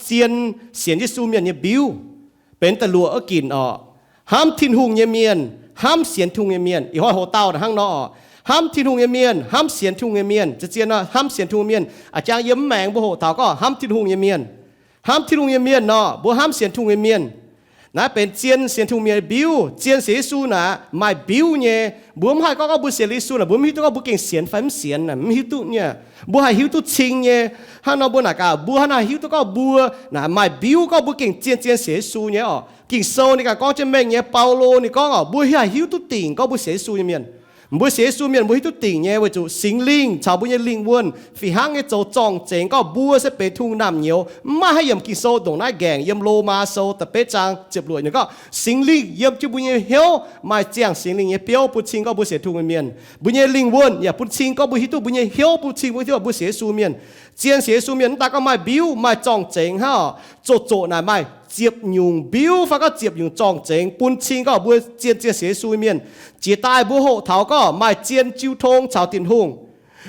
zien sienx Yesu mienh nyei mbiuv, benx da'luoqc wuov ginc orqc. Hnamv Tin-Hungh nyei mienh, hnamv sienx Tin-Hungh nyei mienh. Ih hnoi hoc dauh hnangv nor orqc. Hnamv Tin-Hungh nyei mienh, hnamv sienx Tin-Hungh nyei mienh. Zien-zien nor, hnamv sienx Tin-Hungh mienh. A'jang yiem mv maengx mbuo hoqc taux gorngv hnamv Tin-Hungh nyei mienh. Hnamv Tin-Hungh nyei mienh nor, mbuo hnamv sienx Tin-Hungh nyei mienh. Naaiv benx zien sienx Tin-Hungh mienh mbiuv. Zien sienx Yesu naaic maaih mbiuv nyei. Mbuo mv haih gorngv, gorngv mbuo sienx Yesu naaic, mbuo mv hiuv duqv gorngv mbuo gengh sienx fai mv sienx. Mv hiuv duqv nyei. Mbuo haih hiuv duqv cing nyei. Hnangv nor mbuo naaic gaax, mbuo hnangv naaic hiuv duqv gorngv mbuo naaic maaih mbiuv gorngv mbuo gengh zien-zien sienx Yesu nyei orqc. Ging-Sou ninh ganh gorngv jienv mengh nyei. Baulo ninh gorngv orqc, mbuo haih hiuv duqv dingc gorngv mbuo sienx Yesu nyei mienh. Mbuo sienx Yesu mienh mbuo hiuv duqv dingc nyei, weic zuqc Singx Lingh caux mbuo nyei lingh wuonh fih hnangv nyei zoux zorng-zengx gorngv mbuo se benx Tin-Hungh naamh nyouz. Mv maaih haaix yiemc Ging-Sou ndongc naaiv nqaengc. Yiem Lomaa Sou da'betv zaang ziepc luoqc ninh gorngv Singx Lingh yiem jienv mbuo nyei hnyouv, maaih ziangh Singx Lingh nyei biouv bun cing gorngv mbuo sienx Tin-Hungh mienh. Mbuo nyei lingh wuonh yaac bun cing gorngv mbuo hiuv duqv, mbuo nyei hnyouv bun cing mbuo hiuv duqv mbuo sienx Yesu mienh. Zien sienx Yesu mienh mv daaih gorngv maaih mbiuv, maaih zorng-zengx hnangv orqc. Zoqc zoqc naaic maaih ziepc nyungc mbiuv fai gorngv ziepc nyungc zorng-zengx bun cing gorngv mbuo zien-zien sienx Yesu mienh. Jiex daaih mbuo hoqc taux gorngv maaih zien jiu tong caux Tin-Hungh.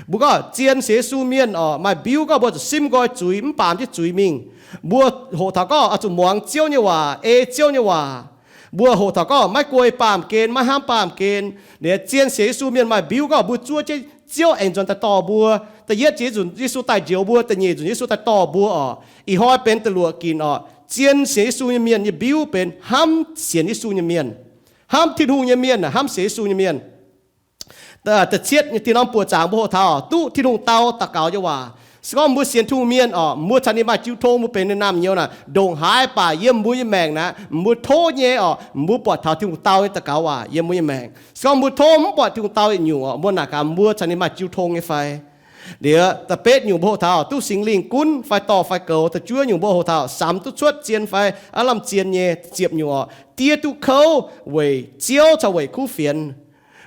Mbuo gorngv zien sienx Yesu mienh orqc, maaih mbiuv gorngv mbuo zuqc simv nqoi zuiz, mv baamz jienv zuiz mingh. Mbuo hoqc taux gorngv oix zuqc muangx Ziouv nyei waac, ei Ziouv nyei waac. Mbuo hoqc taux gorngv maiv guei baamh gen, maiv hnamv baamh gen. Liuz zien sienx Yesu mienh maaih mbiuv gorngv mbuo zuov jienv Ziouv aengx nzuonx daaih dorh mbuo. Da'yietv nzunc Yesu daaih njoux mbuo, da'nyeic nzunc Yesu daaih dorh mbuo orqc. Ih hnoi benx da'luoqc ginc orqc. Zien sienx Yesu nyei mienh nyei mbiuv benx hnamv sienx Yesu nyei mienh. Hnamv Tin-Hungh nyei mienh, hnamv sienx Yesu nyei mienh. Da'cietv nyei, da'nyeic norm buoqc zaangc mbuo hoqc taux duqv Tin-Hungh dau daux gaux nyei waac. Se gorngv mbuo sienx Tin-Hungh mienh orqc, mbuo caux ninh maaih jiu tong, mbuo benx ninh naamh nyouz naaic, ndongc haaix baac yiem mbuo nyei maengc naaic, mbuo tov nyei orqc, mbuo buatc taux Tin-Hungh dau nyei daux gaux waac yiem mbuo nyei maengc. Se gorngv mbuo tov mv buatc Tin-Hungh dau yietc nyungc orqc, mbuo naaic gaax mbuo caux ninh maaih jiu tong nyei fai? Liuz da'betv nyungc mbuo hoqc taux duqv Singx Lingh gunv fai dorh fai goux. Da'juov nyungc mbuo hoqc taux samx duqv cuotv zien fai aav lamh zien nyei. Ziepc nyungc orqc, diev duqv kouv weic Ziouv caux weic kuv fienx.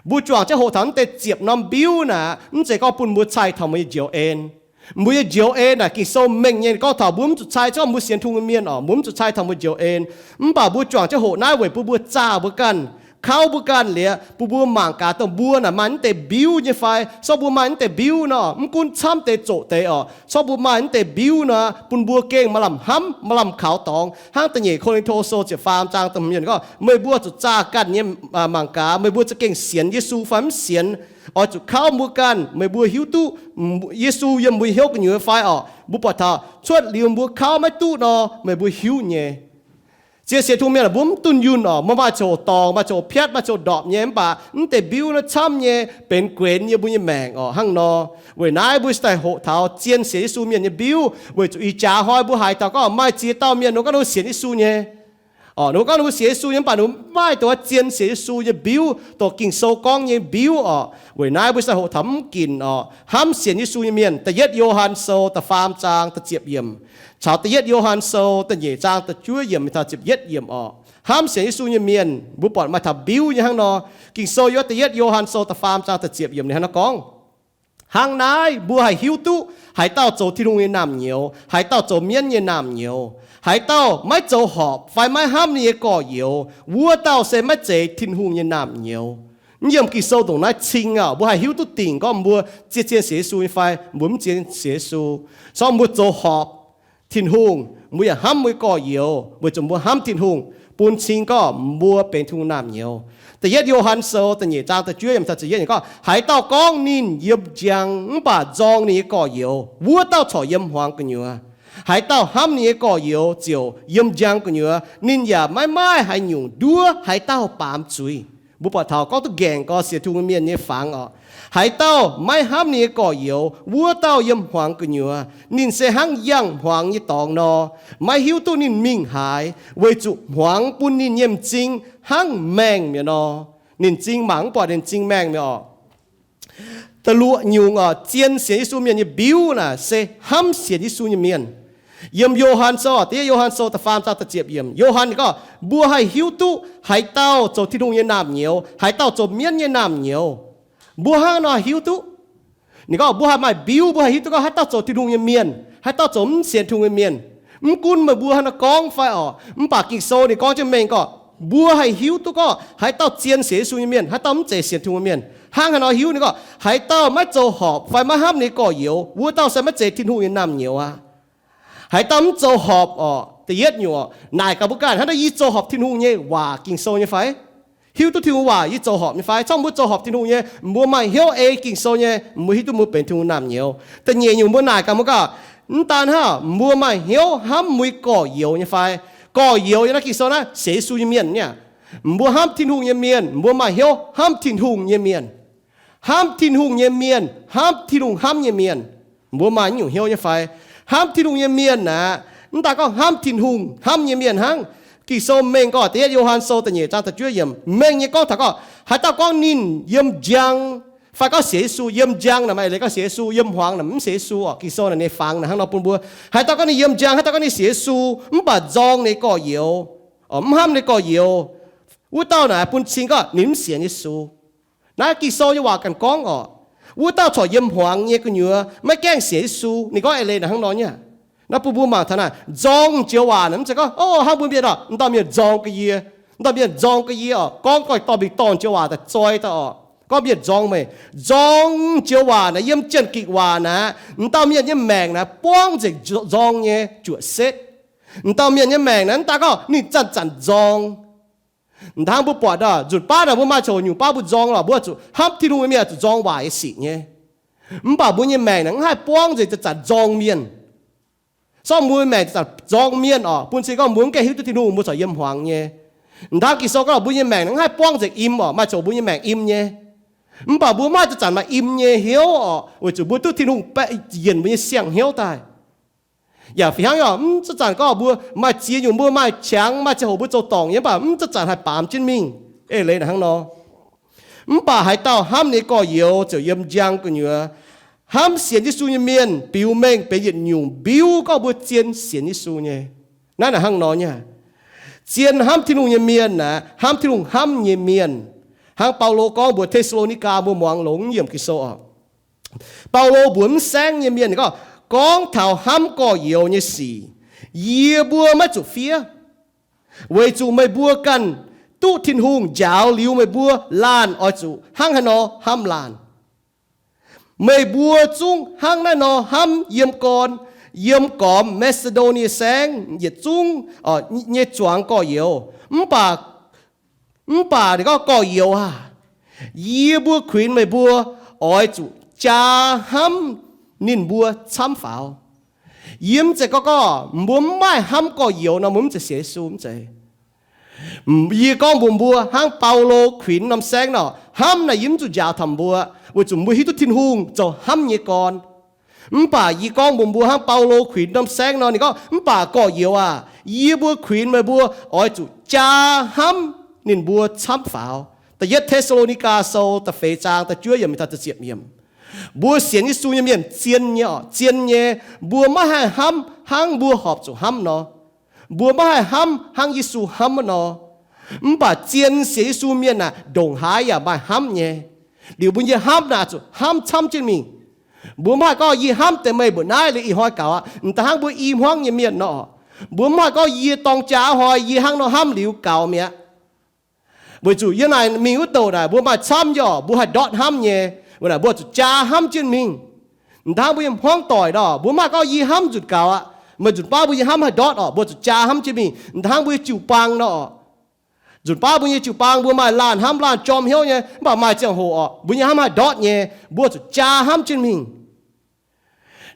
Mbuo juangc jienv hoqc taux mv deix ziepc norm mbiuv naaic, mv zeiz gorngv bun mbuo cai taux mbuo nyei njoux en. Mbuo nyei njoux en naaic Ging-Sou mengh nyei gorngv taux mbuo mv zuqc cai, se gorngv mbuo sienx Tin-Hungh mienh orqc, mbuo mv zuqc cai taux mbuo njoux en. Mv baac mbuo juangc jienv hoqc naaiv weic bun mbuo zaah mbuo ganh, kauv mbuo ganh liuz, bun mbuo mangc gaax dongh mbuo naaic maaih mv deix mbiuv nyei fai. Se gorngv mbuo maaih mv deix mbiuv nor, mv gunv camv deix zoqc deix orqc, se gorngv mbuo maaih mv deix mbiuv nor, bun mbuo gengh maaih lamh hnamv, maaih lamh kaux dorngx. Hnangv da'nyeic Ko^lin^to Sou ziepc faam zaang da'hmz yiemc gorngv, meih mbuo zuqc zaah ganh nyei mangc gaax meih mbuo za'gengh sienx Yesu fai mv sienx. Oix zuqc kauv mbuo ganh, meih mbuo hiuv duqv Yesu yiem mbuo nyei hnyouv gu'nyuoz fai orqc. Mbuo buatc taux cuotv liuz mbuo kauv maiv duqv nor, meih mbuo hiuv nyei. Zien sienx Tin-Hungh mienh, mbuo mv dunh yunh orqc, mbuo maaih ziangh hoc dorngc, maaih ziangh hoc piatv, maaih ziangh hoc ndorpc nyei, mv baac mv deix mbiuv naaiv camv nyei benx guenx yiem mbuo nyei maengc orqc. Hnangv nor, weic naaiv mbuo cingx daaih hoqc taux zien sienx Yesu mienh nyei mbiuv, weic zuqc ih jaax hnoi mbuo haiz taux gorngv maaih ziex dauh mienh ninh gorngv ninh sienx Yesu nyei orqc, ninh gorngv ninh sienx Yesu nyei, mv baac ninh maiv maaih dongh zien sienx Yesu nyei mbiuv, dongh Ging-Sou gorngv nyei mbiuv orqc. Weic naaiv mbuo cingx daaih hoqc taux mv ginc orqc, hnamv sienx Yesu nyei mienh. Da'yietv Yo^han Sou da'faam zaang da'ziepc yiemc caux da'yietv Yo^han Sou da'nyeic zaang da'juov yiemc taux ziepc yietv yiemc orqc. Hnamv sienx Yesu nyei mienh, mbuo buatc maaih taux mbiuv nyei hnangv nor. Ging-Sou yiem da'yietv Yo^han Sou da'faam zaang da'ziepc yiemc ninh hnangv nor gorngv, hnangv naaiv mbuo haih hiuv duqv haaix dauh zoux Tin-Hungh nyei naamh nyouz, haaix dauh zoux mienv nyei naamh nyouz. Haaix dauh maiv zoux horpc fai maiv hnamv ninh nyei gorx-youz, wuov dauh se maiv zeiz Tin-Hungh nyei naamh nyouz. Mv yiem Ging-Sou ndongc naaiv cing aqv. Mbuo haih hiuv duqv dingc gorngv mbuo zien-zien sienx Yesu nyei fai mbuo mv zien sienx Yesu. Se gorngv mbuo zoux horpc Tin-Hungh, mbuo yaac hnamv mbuo nyei gorx-youz weic zuqc mbuo hnamv Tin-Hungh, bun cing gorngv mbuo benx Tin-Hungh naamh nyouz. Da'yietv Yo^han Sou da'nyeic zaang da'juov yiemc taux ziepc yietv yiemc gorngv, haaix dauh gorngv ninh yiem njang mv baac nzorng ninh nyei gorx-youz, wuov dauh corc yiem hmuangx gu'nyuoz. Haaix dauh hnamv ninh nyei gorx-youz ziouc yiem njang gu'nyuoz, ninh yaac maiv maaih haaix nyungc nduov haaix dauh baamz zuiz. Mbuo buatc taux gorngv duqv nqaengc gorx sienx Tin-Hungh mienh nyei fangx orqc. Haaix dauh maiv hnamv ninh nyei gorx-youz, wuov dauh yiem hmuangx gu'nyuoz. Ninh se hnangv yangh hmuangx nyei dorngx nor, maiv hiuv duqv ninh mingh haaix, weic zuqc hmuangx bun ninh nyei m'zing hnangv maengh mi'aqv nor. Ninh m'zing mangc mv buatc ninh m'zing maengh mi'aqv orqc. Da'luoqc nyungc orqc, zien sienx Yesu mienh nyei mbiuv naaic se hnamv sienx Yesu nyei mienh. Yiem Yo^han Sou, da'yietv Yo^han Sou da'faam zaang da'ziepc yiemc, Yo^han ninh gorngv, mbuo haih hiuv duqv haaix dauh zoux Tin-Hungh nyei naamh nyouz, haaix dauh zoux mienv nyei naamh nyouz. Mbuo hnangv haaix nor hiuv duqv? Ninh gorngv mbuo haih maaih mbiuv, mbuo haih hiuv duqv gorngv haaix dauh zoux Tin-Hungh nyei mienh, haaix dauh zoux mv sienx Tin-Hungh nyei mienh. Mv gunv meih mbuo hnangv haaix nor gorngv fai orqc, mv baac Ging-Sou ninh gorngv jienv mengh gorngv, mbuo haih hiuv duqv gorngv haaix dauh zien sienx Yesu nyei mienh, haaix dauh mv zeiz sienx Tin-Hungh nyei mienh. Hnangv haaix nor hiuv? Ninh gorngv, haaix dauh maiv zoux horpc fai maiv hnamv ninh nyei gorx-youz, wuov dauh se maiv zeiz Tin-Hungh nyei naamh nyouz aqv. Haaix dauh mv zoux horpc orqc, da'yietv nyungc orqc, naaic gaax mbuo ganh, haaix dauh yie zoux horpc Tin-Hungh nyei waac, Ging-Sou nyei fai? Hiuv duqv Tin-Hungh waac yie zoux horpc nyei fai? Corc mbuo zoux horpc Tin-Hungh nyei, mbuo maaih hnyouv ei Ging-Sou nyei, mbuo hiuv duqv mbuo benx Tin-Hungh naamh nyouz. Da'nyeic nyungc mbuo naaic gaax mbuo ganh, mv daan hnangv, mbuo maaih hnyouv hnamv mbuo nyei gorx-youz nyei fai? Gorx-youz yiem naaiv Ging-Sou naaiv sienx Yesu nyei mienh nyei. Mbuo hnamv Tin-Hungh nyei mienh, mbuo maaih hnyouv hnamv Tin-Hungh nyei mienh. Hnamv Tin-Hungh nyei mienh, hnamv Tin-Hungh hnamv nyei mienh. Mbuo maaih nyungc hnyouv nyei fai? Hnamv Tin-Hungh nyei mienh aqv, mv daan gorngv hnamv Tin-Hungh hnamv nyei mienh hnangv. Ging-Sou mengh gorngv, da'yietv Yo^han Sou da'nyeic zaang da'juov yiemc mengh nyei gorngv taux gorngv, haaix dauh gorngv ninh yiem njang fai gorngv sienx Yesu, yiem njang naaic maaih leiz gorngv sienx Yesu, yiem hmuangx naaic mv sienx Yesu orqc. Ging-Sou naaic ninh fangx naaic hnangv nor bun mbuo. Haaix dauh gorngv ninh yiem njang, haaix dauh gorngv ninh sienx Yesu, mv baac nzorng ninh nyei gorx-youz, mv hnamv ninh nyei gorx-youz, wuov dauh naaic bun cing gorngv ninh mv sienx Yesu. Naaiv Ging-Sou nyei waac ganh gorngv orqc. Wuov dauh corc yiem hmuangx nyei gu'nyuoz maiv gaengh sienx Yesu. Ninh gorngv eix leiz naaic hnangv nor nyei. Naaiv bun mbuo mangc taux naaic, nzorng joux waac naaic mv zeiz gorngv, o, hnangv mbuo mienh orqc, m'dauh mienh nzorng ga'yie, m'dauh mienh nzorng ga'yie orqc, gorngv goiv dorh mingh dorh joux waac daaih zoi daaih orqc, gorngv mienh nzorng meih. Nzorng joux waac naaic yiem Janx-Gikc waac naaic, m'dauh mienh nyei maengc naaic buangv nzengc nzorng nyei juoqc setv. M'dauh mienh nyei maengc naaic mv daan gorngv ninh zanc-zanc nzorng. Hnangv mbuo buatc nzunc baav naaic mbuo maaih ziangh hoc nyungc baav mbuo nzorng lorqc, mbuo zuqc hnamv Tin-Hungh nyei mienh zuqc nzorng waaic nyei sic nyei. Mv baac mbuo nyei maengc naaic mv haih buangv nzengc zanc-zanc nzorng mienh. Sorng mbuo nyei maengc zanc-zanc nzorng mienh orqc, bun cing gorngv mbuo mv gaengh hiuv duqv Tin-Hungh, mbuo corc yiem hmuangx nyei. Hnangv Ging-Sou gorngv mbuo nyei maengc naaic mv haih buangv nzengc im orqc, maaih ziangh hoc mbuo nyei maengc im nyei. Mv baac mbuo mv haih zanc-zanc maaih im nyei hnyouv orqc, weic zuqc mbuo duqv Tin-Hungh baeqc yienc mbuo nyei siang-hnyouv daaih. Yaac fih hnangv orqc, mv zanc-zanc gorngv mbuo maaih ziex nyungc, mbuo maaih qangx, maaih ziangh hoc mbuo zoux dorngc nyei, mv baac mv zanc-zanc haih baamz jienv mingh. Eix leiz naaic hnangv nor. Mv baac haaix dauh hnamv ninh nyei gorx-youz ziouc yiem njang gu'nyuoz. Hnamv sienx Yesu nyei mienh biux mengh benx yietc nyungc mbiuv gorngv mbuo zien sienx Yesu nyei. Naaiv naaic hnangv nor nyei. Zien hnamv Tin-Hungh nyei mienh aeqv, hnamv Tin-Hungh hnamv nyei mienh. Hnangv Baulo gorngv mbuox Te^saa^lo^ni^gaa mbuo muangx longx yiemc Ging-Sou orqc. Baulo mbuox mv saengv nyei mienh gorngv, gorngv taux hnamv gorx-youz nyei sic, yie mbuo maiv zuqc fiev, weic zuqc meih mbuo ganh duqv Tin-Hungh njaaux liuz meih mbuo laanh oix zuqc hnangv haaix nor hnamv laanh. Meih mbuo zungv hnangv naaiv nor hnamv yiem gorn, yiem gormx Maa^si^ndo^nie Saengv yietc zungv nyei zuangx gorx-youz. Mv baac, mv baac ninh gorngv, gorx-youz aah, yie mbuo kuinx meih mbuo oix zuqc jaa hnamv ninh mbuo camv faaux. Yie mv zeiz gorngv, gorngv mbuo mv maaih hnamv gorx-youz nor, mbuo mv zeiz sienx Yesu mv zeiz. Yie gorngv mbuox mbuo hnangv Baulo kuinx norm saengv nor, hnamv naaic yie mv zuqc njaaux taux mbuo, weic zuqc mbuo hiuv duqv Tin-Hungh zoux hnamv nyei gorn. Mv baac yie gorngv mbuox mbuo hnangv Baulo kuinx norm saengv nor, ninh gorngv, mv baac gorx-youz aah, yie mbuo kuinx meih mbuo oix zuqc jaa hnamv ninh mbuo camv faaux. Da'yietv Te^saa^lo^ni^gaa Sou da'feix zaang da'juov yiemc mingh taux da'ziepc yiemc. Mbuo sienx Yesu nyei mienh zien nyei orqc, zien nyei. Mbuo maiv haih hnamv hnangv mbuo horpc zuqc hnamv nor. Mbuo maiv haih hnamv hnangv Yesu hnamv wuov nor. Mv baac zien sienx Yesu mienh aah, ndongc haaix yaac maaih hnamv nyei. Liuz mbuo nyei hnamv naaic zuqc hnamv camv jienv mingh. Mbuo maiv haih gorngv, yie hnamv deix meih mbuoqc naaiv liuz ih hnoi gaux aqv. M'daaih hnangv mbuo i hmuangv nyei mienh nor. Mbuo maiv haih gorngv, yie dorng jaa hnoi yie hnangv nor hnamv liuz gaux mi'aqv. Weic zuqc yiem naaic mingh wuov douc naaic mbuo maaih camv nyei orqc, mbuo haih ndortv hnamv nyei. Weic naaic mbuo zuqc jaa hnamv jienv mingh. M'daaih hnangv mbuo nyei hmuangv doic nor, mbuo maiv haih gorngv, yie hnamv nzunc gaux aqv, meih nzunc baav mbuo nyei hnamv haih ndortv orqc, mbuo zuqc jaa hnamv jienv mingh. M'daaih hnangv mbuo nyei jiu-baang nor, nzunc baav mbuo nyei jiu-baang mbuo maaih laanh hnamv laanh jorm hnyouv nyei, mv baac maaih ziangh hoc orqc, mbuo nyei hnamv haih ndortv nyei, mbuo zuqc jaa hnamv jienv mingh.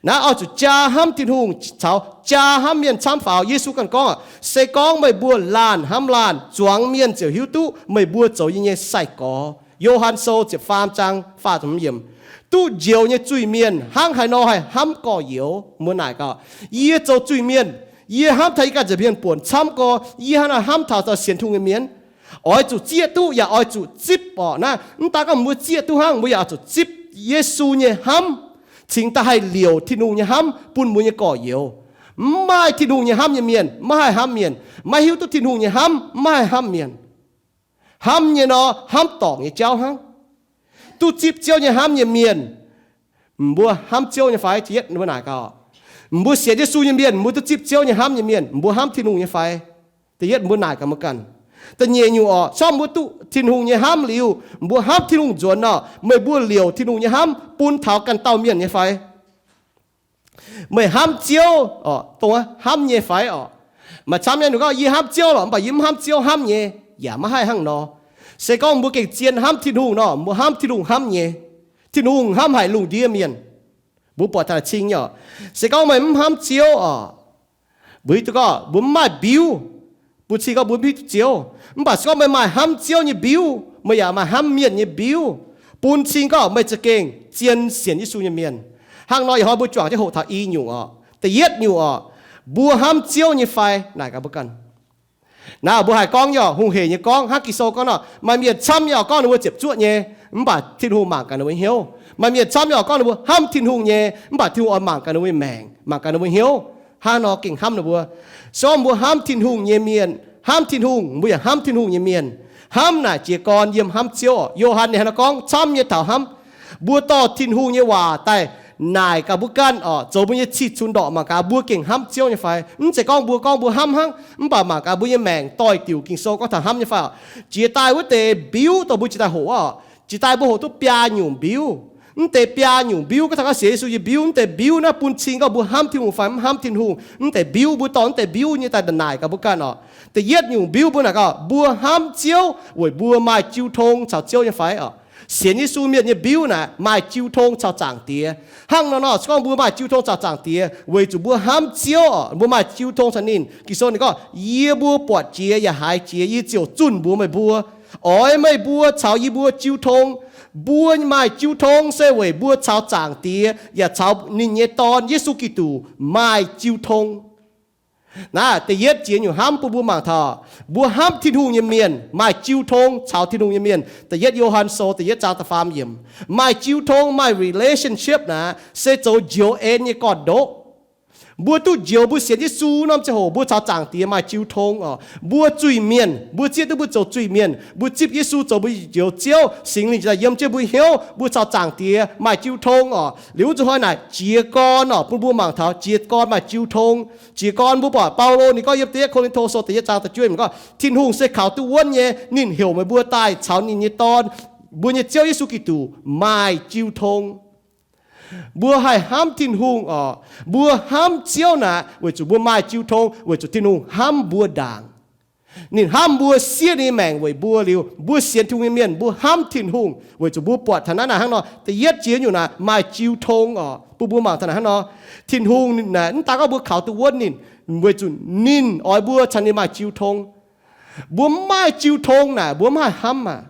Naaiv oix zuqc jaa hnamv Tin-Hungh caux jaa hnamv mienh camv faaux. Yesu ganh gorngv, se gorngv meih mbuo laanh hnamv laanh, zuangx mienh ziouc hiuv duqv meih mbuo zoux yie nyei sai-gorx. Yo^han Sou ziepc faam zaang faah ziepc yiemc. Duqv njoux nyei zuiz-mienh hnangv haaix nor haih hnamv gorx-youz? Mbuo naaic gaax, yie zoux zuiz-mienh, yie hnamv taux yie ganh nza'hmien buonc camv gorx, yie hnangv naaiv hnamv taux sienx Tin-Hungh nyei mienh? Oix zuqc zieqv duqv yaac oix zuqc zipv orqc. Naaiv mv daan gorngv mbuo zieqv duqv hnangv, mbuo yaac oix zuqc zipv Yesu nyei hnamv, cingx daaih haih liouc Tin-Hungh nyei hnamv bun mbuo nyei gorx-youz. Mv maaih Tin-Hungh nyei hnamv nyei mienh maiv haih hnamv mienh. Maiv hiuv duqv Tin-Hungh nyei hnamv maiv haih hnamv mienh. Hnamv nyei nor, hnamv dorngc nyei jauv hnangv. Duqv zipv Ziouv nyei hnamv nyei mienh, mbuo hnamv Ziouv nyei fai? Da'yietv mbuo naaic gaax, mbuo sienx Yesu nyei mienh, mbuo duqv zipv Ziouv nyei hnamv nyei mienh, mbuo hnamv Tin-Hungh nyei fai? Da'yietv mbuo naaic gaax mbuo ganh. Da'nyeic nyungc orqc, sorng mbuo duqv Tin-Hungh nyei hnamv liuz, mbuo hnamv Tin-Hungh nzuonx orqc, meih mbuo liouc Tin-Hungh nyei hnamv bun taux ganh dauh mienh nyei fai? Meih hnamv Ziouv oc, dongh hnamv nyei fai oc? Maaih camv nyei ninh gorngv, yie hnamv Ziouv lorqc, mv baac yie mv hnamv Ziouv hnamv nyei. Yaac maiv haih hnangv nor. Se gorngv mbuo gengh zien hnamv Tin-Hungh nor, mbuo hnamv Tin-Hungh hnamv nyei. Tin-Hungh hnamv haic lungh ndiev mienh. Mbuo buatc taux cing nyei oc. Se gorngv meih mv hnamv Ziouv oc, mbuo hiuv duqv gorngv mbuo mv maaih mbiuv. Bun cing gorngv mbuo mv hiuv duqv Ziouv. Mv baac se gorngv meih maaih hnamv Ziouv nyei mbiuv, meih yaac maaih hnamv mienh nyei mbiuv, bun cing gorngv meih za'gengh zien sienx Yesu nyei mienh. Hnangv nor ih hnoi mbuo juangc jienv hoqc taux i nyungc oc. Da'yietv nyungc oc, mbuo hnamv Ziouv nyei fai naaic gaax mbuo ganh. Naaiv mbuo haih gorngv nyei oc, hungh heic nyei gorngv, hnangv Ging-Sou gorngv nor, maaih mienh camv nyei oc, gorngv ninh mbuo ziepc zuoqv nyei, mv baac Tin-Hungh mangc gaax ninh mbuo hnyouv. Maaih mienh camv nyei oc, gorngv ninh mbuo hnamv Tin-Hungh nyei, mv baac Tin-Hungh oix mangc gaax ninh mbuo nyei maengc, mangc gaax ninh mbuo hnyouv. Hnangv nor gengh hnamv ninh mbuo. Se gorngv mbuo hnamv Tin-Hungh nyei mienh, hnamv Tin-Hungh, mbuo yaac hnamv Tin-Hungh nyei mienh. Hnamv naaic jiez gorn yiem hnamv Ziouv oc. Yo^han ninh hnangv naaiv gorngv camv nyei taux hnamv. Mbuo dorh Tin-Hungh nyei waac daaih naaic gaax mbuo ganh oc, zoux mbuo nyei cih cunx ndorqc mangc gaax mbuo gengh hnamv Ziouv nyei fai. Mv zeiz gorngv mbuo gorngv mbuo hnamv hnangv, mv baac mangc gaax mbuo nyei maengc doix-diuc Ging-Sou gorngv taux hnamv nyei fai oc. Jiex daaih wuov deix mbiuv dongh mbuo jiex daaih hoqc oc. Jiex daaih mbuo hoqc duqv biaa nyungc mbiuv. Mv deix biaa nyungc mbiuv gorngv taux gorngv sienx Yesu nyei mbiuv, mv deix mbiuv naaiv bun cing gorngv mbuo hnamv Tin-Hungh fai mv hnamv Tin-Hungh. Mv deix mbiuv mbuo dorh mv deix mbiuv nyei daaih naaic gaax mbuo ganh oc. Da'yietv nyungc mbiuv mbuo naaic gorngv mbuo hnamv Ziouv weic mbuo maaih jiu tong caux Ziouv nyei fai oc. Sienx Yesu mienh nyei mbiuv naaic maaih jiu tong caux Zaangc Diex. Hnangv nor nor se gorngv mbuo maaih jiu tong caux Zaangc Diex weic zuqc mbuo hnamv Ziouv oc, mbuo maaih jiu tong caux ninh. Ging-Sou ninh gorngv, yie mbuo buatc jiex yaac haiz jiex, yie ziouc zunh mbuox meih mbuo, oix meih mbuo caux yie mbuo jiu tong. Mbuo maaih jiu tong se weic mbuo caux Zaangc Diex yaac caux ninh nyei Dorn, Yesu Giduc, maaih jiu tong. Naaiv da'yietv jiex nyungc hnamv bun mbuo mangc taux mbuo hnamv Tin-Hungh nyei mienh maaih jiu tong caux Tin-Hungh nyei mienh. Da'yietv Yo^han Sou da'yietv zaang da'faam yiemc, maaih jiu tong, maaih relationship naaic se zoux njoux en nyei gorn-ndoqv. Mbuo duqv njoux, mbuo sienx Yesu norm ziangh hoc mbuo caux Zaangc Diex maaih jiu tong oc. Mbuo zuiz-mienh, mbuo zieqv duqv mbuo zoux zuiz-mienh, mbuo zipv Yesu zoux mbuo njoux Ziouv, Singx Lingh ziouc daaih yiem jienv mbuo hnyouv, mbuo caux Zaangc Diex maaih jiu tong oc. Liuz wuov nzunc hnoi naaic jiez gorn oc, bun mbuo mangc taux jiez gorn maaih jiu tong. Jiez gorn mbuo buatc Baulo ninh gorngv yiem da'yietv Ko^lin^to Sou da'yietv zaang da'juov yiemc gorngv, Tin-Hungh se kaux duqv wuonv nyei, ninh heuc meih mbuo daaih caux ninh nyei Dorn, mbuo nyei Ziouv Yesu Giduc maaih jiu tong. Mbuo haih hnamv Tin-Hungh oc. Mbuo hnamv Ziouv naaic weic zuqc mbuo maaih jiu tong, weic zuqc Tin-Hungh hnamv mbuo ndaangc. Ninh hnamv mbuo, siev ninh nyei maengc weic mbuo liuz, mbuo sienx Tin-Hungh nyei mienh mbuo hnamv Tin-Hungh weic zuqc mbuo buatc taux naaiv naaic hnangv nor. Da'yietv jiex nyungc naaic maaih jiu tong oc, bun mbuo mangc taux naaic hnangv nor. Tin-Hungh naaic mv daan gorngv mbuo kaux duqv wuonv ninh, weic zuqc ninh oix mbuo caux ninh maaih jiu tong. Mbuo mv maaih jiu tong naaic mbuo mv haih hnamv aqv.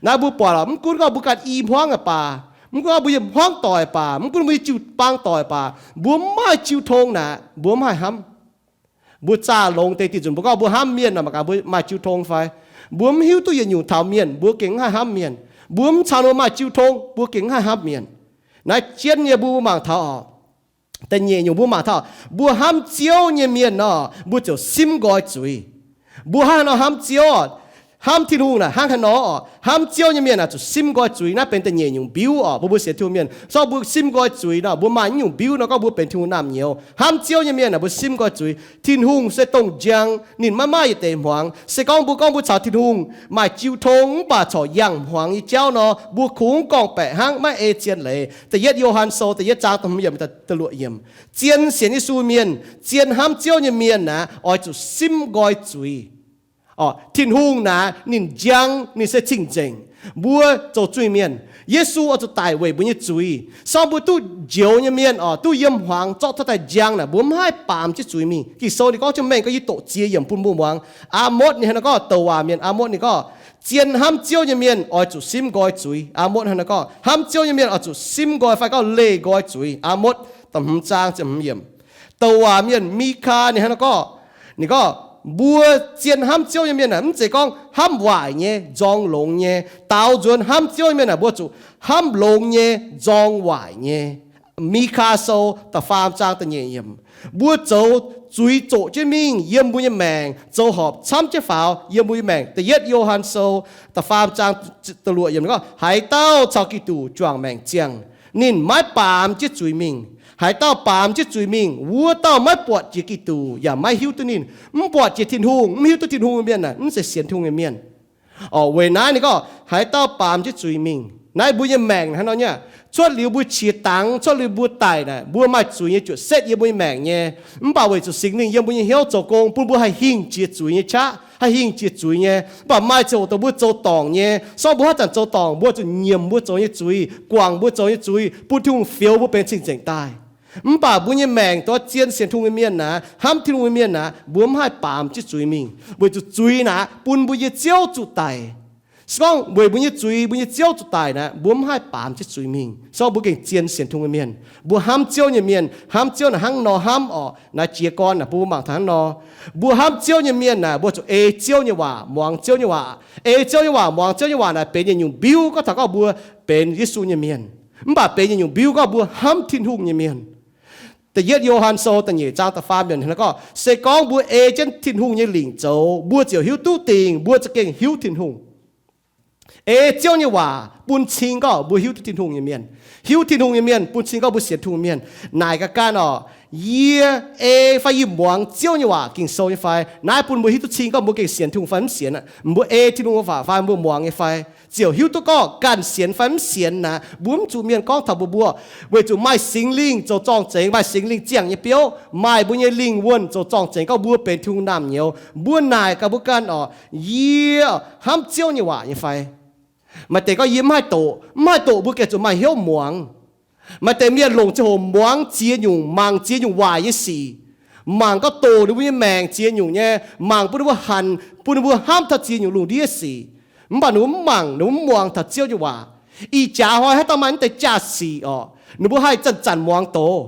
Naaiv mbuo buatc lorqc, mv gunv gorngv mbuo ganh i hmuangv aqv baac, mv gunv gorngv mbuo yiem hmuangv doic baac, mv gunv mbuo yiem jiu-baang doic baac, mbuo mv maaih jiu tong naaic mbuo mv haih hnamv. Mbuo zaah longx deix diuc nzunc mbuo gorngv mbuo hnamv mienh nor, mangc gaax mbuo maaih jiu tong fai. Mbuo mv hiuv duqv yietc nyungc taux mienh mbuo gengh mv haih hnamv mienh. Mbuo mv caux ninh mbuo maaih jiu tong mbuo gengh mv haih hnamv mienh. Naaiv jienv nyei mbuo mangc taux oc. Da'nyeic nyungc mbuo mangc taux mbuo hnamv Ziouv nyei mienh nor, mbuo ziouc simv nqoi zuiz. Mbuo hnangv haaix nor hnamv Ziouv? Hnamv Tin-Hungh naaic hnangv haaix nor? Hnamv Ziouv nyei mienh naaic zuqc simv nqoi zuiz. Naaiv benx da'nyeic nyungc mbiuv oc. Mbuo, mbuo sienx Tin-Hungh mienh, se gorngv mbuo simv nqoi zuiz nor, mbuo maaih nyungc mbiuv nor, gorngv mbuo benx Tin-Hungh naamh nyouz. Hnamv Ziouv nyei mienh naaic mbuo simv nqoi zuiz. Tin-Hungh se dongh njang, ninh maiv maaih yietc deix hmuangx. Se gorngv mbuo gorngv mbuo caux Tin-Hungh maaih jiu tong mv baac corc yangh hmuangx nyei jauv nor, mbuo kungx gorngv-baeqc hnangv, maiv ei zien leiz. Da'yietv Yo^han Sou da'yietv zaang da'hmz yiemc, da'luoqc yiemc. Zien sienx Yesu mienh, zien hnamv Ziouv nyei mienh naaic oix zuqc simv nqoi zuiz. Tin-Hungh naaic ninh njang, ninh se cing-nzengc. Mbuo zoux zuiz-mienh, Yesu oix zuqc daic weic mbuo nyei zuiz. Se gorngv mbuo duqv njoux nyei mienh oc, duqv yiem hmuangx zorqv cuotv daaih njang naaic, mbuo mv haih baamz jienv zuiz mingh. Ging-Sou ninh gorngv jienv mengh gorngv yie doqc ziex yiemc bun mbuo muangx. Aa^motv ninh hnangv naaiv gorngv, douc waac mienh Aa^motv ninh gorngv, zien hnamv Ziouv nyei mienh oix zuqc simv nqoi zuiz. Aa^motv hnangv naaiv gorngv hnamv Ziouv nyei mienh oix zuqc simv nqoi fai gorngv leih nqoi zuiz. Aa^motv da'hmz zaang ziepc hmz yiemc. Douc waac mienh Mi^kaa ninh hnangv naaiv gorngv, ninh gorngv, mbuo zien hnamv Ziouv nyei mienh aah, mv zeiz gorngv hnamv waaic nyei, nzorng longx nyei. Daaux nzuonx hnamv Ziouv nyei mienh aah, mbuo zuqc hnamv longx nyei, nzorng waaic nyei. Mi^kaa Sou da'faam zaang da'nyeic yiemc. Mbuo zoux zuiz zoqc jienv mingh yiem mbuo nyei maengc, zoux horpc camv jienv faaux yiem mbuo nyei maengc. Da'yietv Yo^han Sou da'faam zaang da'luoqc yiemc gorngv, haaix dauh caux Giduc juangc maengc ziangh, ninh maiv baamz jienv zuiz mingh. Haaix dauh baamz jienv zuiz mingh, wuov dauh maiv buatc jiex Giduc yaac maiv hiuv duqv ninh. Mv buatc jiex Tin-Hungh, mv hiuv duqv Tin-Hungh nyei mienh aah, mv zeiz sienx Tin-Hungh nyei mienh. Oc, weic naaiv ninh gorngv haaix dauh baamz jienv zuiz mingh, Naaiv mbuo nyei maengc hnangv nor nyei. Cuotv liuz mbuo qiex dangx, cuotv liuz mbuo daic naaic, mbuo maaih zuiz nyei juoqc setv yiem mbuo nyei maengc nyei. Mv baac weic zuqc Singx Lingh yiem mbuo nyei hnyouv zoux gong bun mbuo haih hingh jiex zuiz nyei qaqv, haih hingh jiex zuiz nyei. Mv baac maaih ziangh hoc dongh mbuo zoux dorngc nyei, sorng mbuo haaix zanc zoux dorngc, mbuo zuqc nyiemc mbuo zoux nyei zuiz, guangc mbuo zoux nyei zuiz, bun Tin-Hungh fioux mbuo benx cing-nzengc daaih. Mv baac mbuo nyei maengc dongh zien sienx Tin-Hungh nyei mienh naaic, hnamv Tin-Hungh nyei mienh naaic, mbuo mv haih baamz jienv zuiz mingh, weic zuqc zuiz naaic bun mbuo nyei ziouv zuqc daic. Se gorngv weic mbuo nyei zuiz, mbuo nyei ziouv zuqc daic naaic, mbuo mv haih baamz jienv zuiz mingh. Se gorngv mbuo gengh zien sienx Tin-Hungh nyei mienh, mbuo hnamv Ziouv nyei mienh, hnamv Ziouv naaic hnangv nor hnamv orqc. Naaiv jiez gorn naaic bun mbuo mangc taux hnangv nor. Mbuo hnamv Ziouv nyei mienh naaic, mbuo zuqc ei Ziouv nyei waac, muangx Ziouv nyei waac. Ei Ziouv nyei waac, muangx Ziouv nyei waac naaic benx yietc nyungc mbiuv gorngv taux gorngv mbuo benx Yesu nyei mienh. Mv baac benx yietc nyungc mbiuv gorngv mbuo hnamv Tin-Hungh nyei mienh. Da'yietv Yo^han Sou da'nyeic zaang da'faam yiemc gorngv, se gorngv mbuo ei jienv Tin-Hungh nyei lingc zoux, mbuo ziouc hiuv duqv dingc, mbuo za'gengh hiuv Tin-Hungh. Ei Ziouv nyei waac bun cing gorngv mbuo hiuv duqv Tin-Hungh nyei mienh. Hiuv Tin-Hungh nyei mienh bun cing gorngv mbuo sienx Tin-Hungh mienh. Naaic ga'ganh orqc, yie ei fai yie muangx Ziouv nyei waac, Ging-Sou nyei fai? Naaiv bun mbuo hiuv duqv cing gorngv mbuo gengh sienx Tin-Hungh fai mv sienx aqv. Mbuo ei Tin-Hungh nyei waac fai mbuo muangx nyei fai? Ziouc hiuv duqv gorngv ganh sienx fai mv sienx naaic, mbuo mv zuqc mienh gorngv taux mbuox mbuo, weic zuqc maaih Singx Lingh zoux zorng-zengx, maaih Singx Lingh ziangh nyei biouv, maaih mbuo nyei lingh wuonh zoux zorng-zengx gorngv mbuo benx Tin-Hungh naamh nyouz. Mbuo naaic gaax mbuo ganh orqc, yie hnamv Ziouv nyei waac nyei fai? Maaih deix gorngv yie mv haih doqc. Mv haih doqc mbuo gengh zuqc maaih hnyouv muangx. Maaih deix mienh longc ziangh hoc muangx ziex nyungc, mangc ziex nyungc waaic nyei sic, mangc gorngv doqc ninh mbuo nyei maengc ziex nyungc nyei, mangc bun ninh mbuo hanc, bun ninh mbuo hnamv taux ziex nyungc lungh ndiev sic. Mv baac ninh mbuo mv mangc, ninh mbuo mv muangx taux Ziouv nyei waac. Ih jaax hnoi haaix dauh maaih naaiv deix jaax-sic orqc, ninh mbuo haih zanc-zanc muangx doz.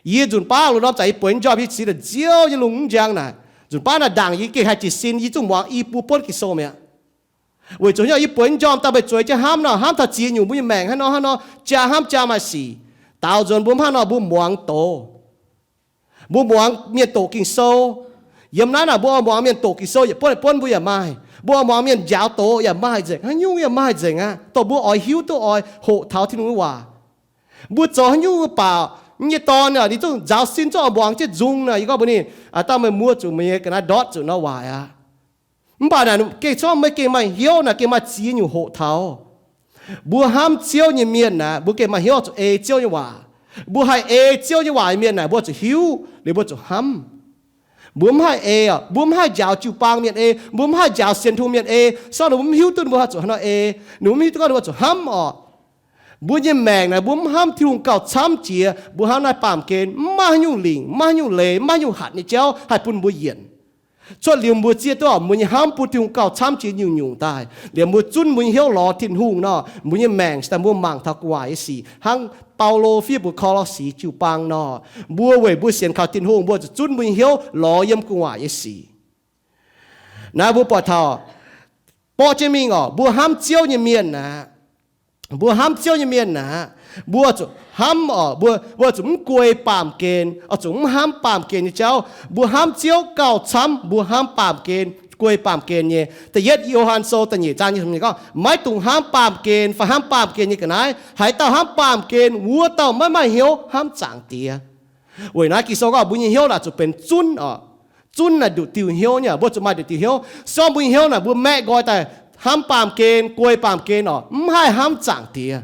Yie nzunc baav loz-norm zanc yie bueix njormh yie cingx daaih nziouv nyei lungh mv njang naaic, nzunc baav naaic ndaangc yie gengh haih jiez sin, yie zungv muangx i buo buonv Ging-Sou mi'aqv. Weic zuqc hnyouv yie bueix njormh daaih meih zueiz jienv hnamv nor, hnamv taux ziex nyungc mbuo nyei maengc hnangv nor hnangv nor, jaa hnamv jaa maaih sic. Daaux nzuonx mbuo hnangv nor mbuo muangx doz. Mbuo muangx mienh doqc Ging-Sou. Yiem naaiv naaic mbuo oix muangx mienh doqc Ging-Sou yietc buonv yietc buonv mbuo yaac maaih. Mbuo oix muangx mienh njaaux doz yaac maaih nzengc, haaix nyungc yaac maaih nzengc aqv, dongh mbuo oix hiuv duqv oix hoqc taux Tin-Hungh nyei waac. Mbuo zoux haaix nyungc mv baac nyei dorn ninh zungv nzaaux sin zungv oix muangx jienv nzung naaic, yie gorngv mbuox ninh, aa, dauh meih muoqv zuqc meih nyei ga'naaiv ndortv zuqc nor waaic aqv. Mv baac naaic gengh corc meih gengh maaih hnyouv naaic, gengh maaih ziex nyungc hoqc taux. Mbuo hnamv Ziouv nyei mienh naaic, mbuo gengh maaih hnyouv zuqc ei Ziouv nyei waac. Mbuo haih ei Ziouv nyei waac nyei mienh naaic, mbuo zuqc hiuv liuz mbuo zuqc hnamv. Mbuo mv haih ei, mbuo mv haih njaaux jiu-baang mienh ei, mbuo mv haih njaaux sienx Tin-Hungh mienh ei, se gorngv ninh mbuo mv hiuv duqv ninh mbuo zuqc hnangv nor ei, ninh mbuo mv hiuv duqv gorngv ninh mbuo zuqc hnamv orqc. Mbuo nyei maengc naaic, mbuo mv hnamv Tin-Hungh gauh camv jiex, mbuo hnamv naaiv baamh gen mv maaih haaix nyungc lingc, mv maaih haaix nyungc leiz, mv maaih haaix nyungc hatc nyei jauv haih bun mbuo yienc. Cuotv liuz mbuo zieqv duqv mbuo nyei hnamv bun Tin-Hungh gauh camv jiex nyungc-nyungc daaih, liemh mbuo zunv mbuo nyei hnyouv lorz Tin-Hungh nor, mbuo nyei maengc daaih mbuo mangc taux gu'nguaaic nyei sic hnangv Baulo fiev mbuox Ko^lo^si jiu-baang nor, mbuo weic mbuo sienx kaux Tin-Hungh, mbuo zuqc zunv mbuo nyei hnyouv lorz yiem gu'nguaaic nyei sic. Naaiv mbuo buatc taux borqv jienv mingh orqc, mbuo hnamv Ziouv nyei mienh aqv. Mbuo hnamv Ziouv nyei mienh aqv, mbuo zuqc hnamv orqc, mbuo, mbuo zuqc mv guei baamh gen, oix zuqc mv hnamv baamh gen nyei jauv. Mbuo hnamv Ziouv gauh camv mbuo hnamv baamh gen, guei baamh gen nyei. Da'yietv Yo^han Sou da'nyeic zaang gorngv, maiv dungx hnamv baamh gen fai hnamv baamh gen nyei ga'naaiv. Haaix dauh hnamv baamh gen, wuov dauh maiv maaih hnyouv hnamv Zaangc Diex. Weic naaiv Ging-Sou gorngv mbuo nyei hnyouv naaic zuqc benx zunv orqc. Zunv naaic nduqc diuh hnyouv nyei, mbuo zuqc maaih nduqc diuh hnyouv. Se gorngv mbuo nyei hnyouv naaic mbuo maeqv nqoi daaih hnamv baamh gen, guei baamh gen orqc, mv haih hnamv Zaangc Diex.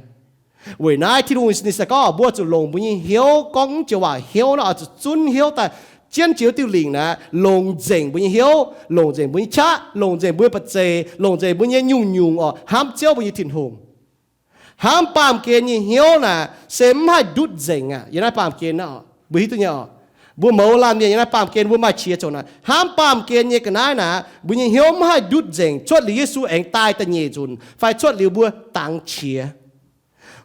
Weic naaiv Tin-Hungh ninh se gorngv mbuo zuqc longc mbuo nyei hnyouv gorngv mv joux waac hnyouv nor, oix zuqc zunv hnyouv daaih jienv jiex diuh lingc naaic, longc nzengc mbuo nyei hnyouv, longc nzengc mbuo nyei qaqv, longc nzengc mbuo nyei ba'zeic, longc nzengc mbuo nyei nyungc-nyungc orqc, hnamv Ziouv mbuo nyei Tin-Hungh. Hnamv baamh gen nyei hnyouv naaic se mv haih ndutv nzengc aqv. Yiem naaiv baamh gen naaiv, mbuo hiuv duqv nyei oc. Mbuo mouz laanh mienh yiem naaiv baamh gen mbuo maaih qiex zoux naaic. Hnamv baamh gen nyei ga'naaiv naaic, mbuo nyei hnyouv mv haih ndutv nzengc cuotv liuz Yesu aengx daaih da'nyeic nzunc fai cuotv liuz mbuo dangx qiex.